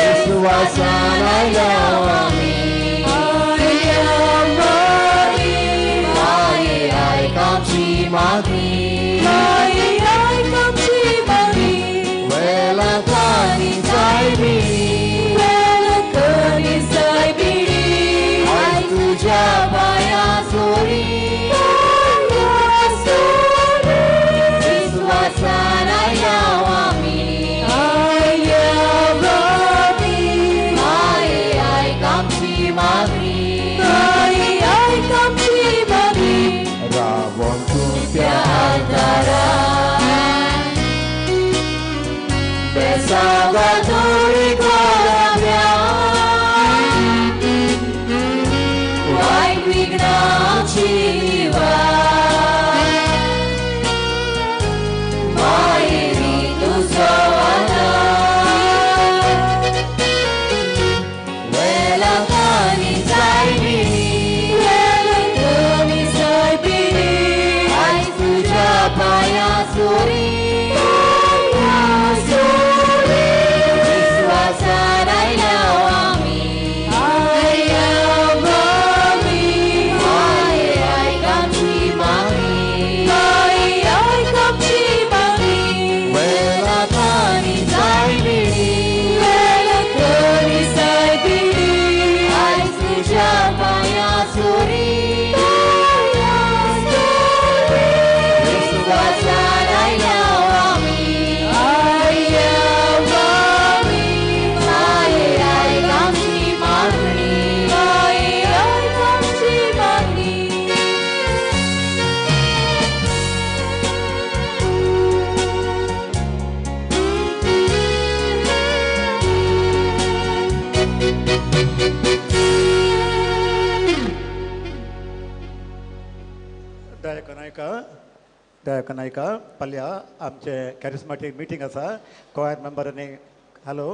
विश्वासान आयल्या आमी आयल्या आमी माये आयक आमची मागणी माये आयक आमची मागणी वेलांकांनी सायबिणी वेलांकांनी सायबिणी आयज तुज्या पांयां सोरी पांयां सोरी विश्वासान आयल्या आमी आयल्या आमी माये आयक आमची मागणी माये आयक आमची मागणी रावोन तूं त्या आल्तारार बेसागातोरी कोराव्या वायट विघ्नाची निवार माये दी तुजो आदार वेलांकांनी सायबिणी वेलांकांनी सायबिणी आयज तुज्या पांयां सोरी पांयां सोरी विश्वासान आयल्या आमी आयल्या आमी माये आयक आमची मागणी माये आयक आमची मागणी वेलांकांनी सायबिणी वेलांकांनी सायबिणी आयज तुज्या पांयां सोरी पांयां सोरी विश्वासान आयल्या आमी आयल्या आमी माये आयक आमची मागणी माये आयक आमची मागणी. दयाक नायका दयाक नायका फाल्यां आमचें कॅरिस्माटीक मिटींग आसा. कॉयर मेंबरांनी हॅलो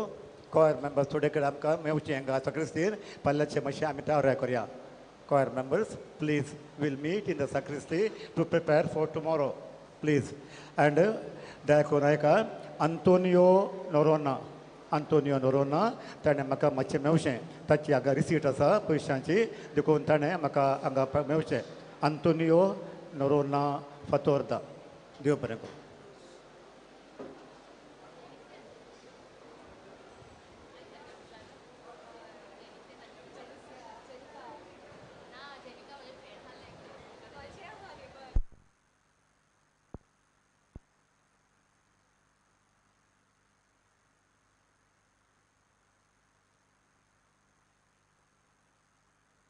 कॉयर मेंबर्स थोडे कडेन आमकां मेवचें हांगा सक्रिस्तीर. फाल्यांचें मातशें आमी तयार करया. Choir members please will meet in the sacristy to prepare for tomorrow please. And दयाक नायका अंतोनियो नोरोना अंतोनियो नोरोना ताणें म्हाका मातशें मेवचें. ताची हांगा रिसीट आसा पयशांची देखून ताणें म्हाका हांगा मेवचें. अंतोनियो नोरोना फातोर्दा. देव बरें करूं.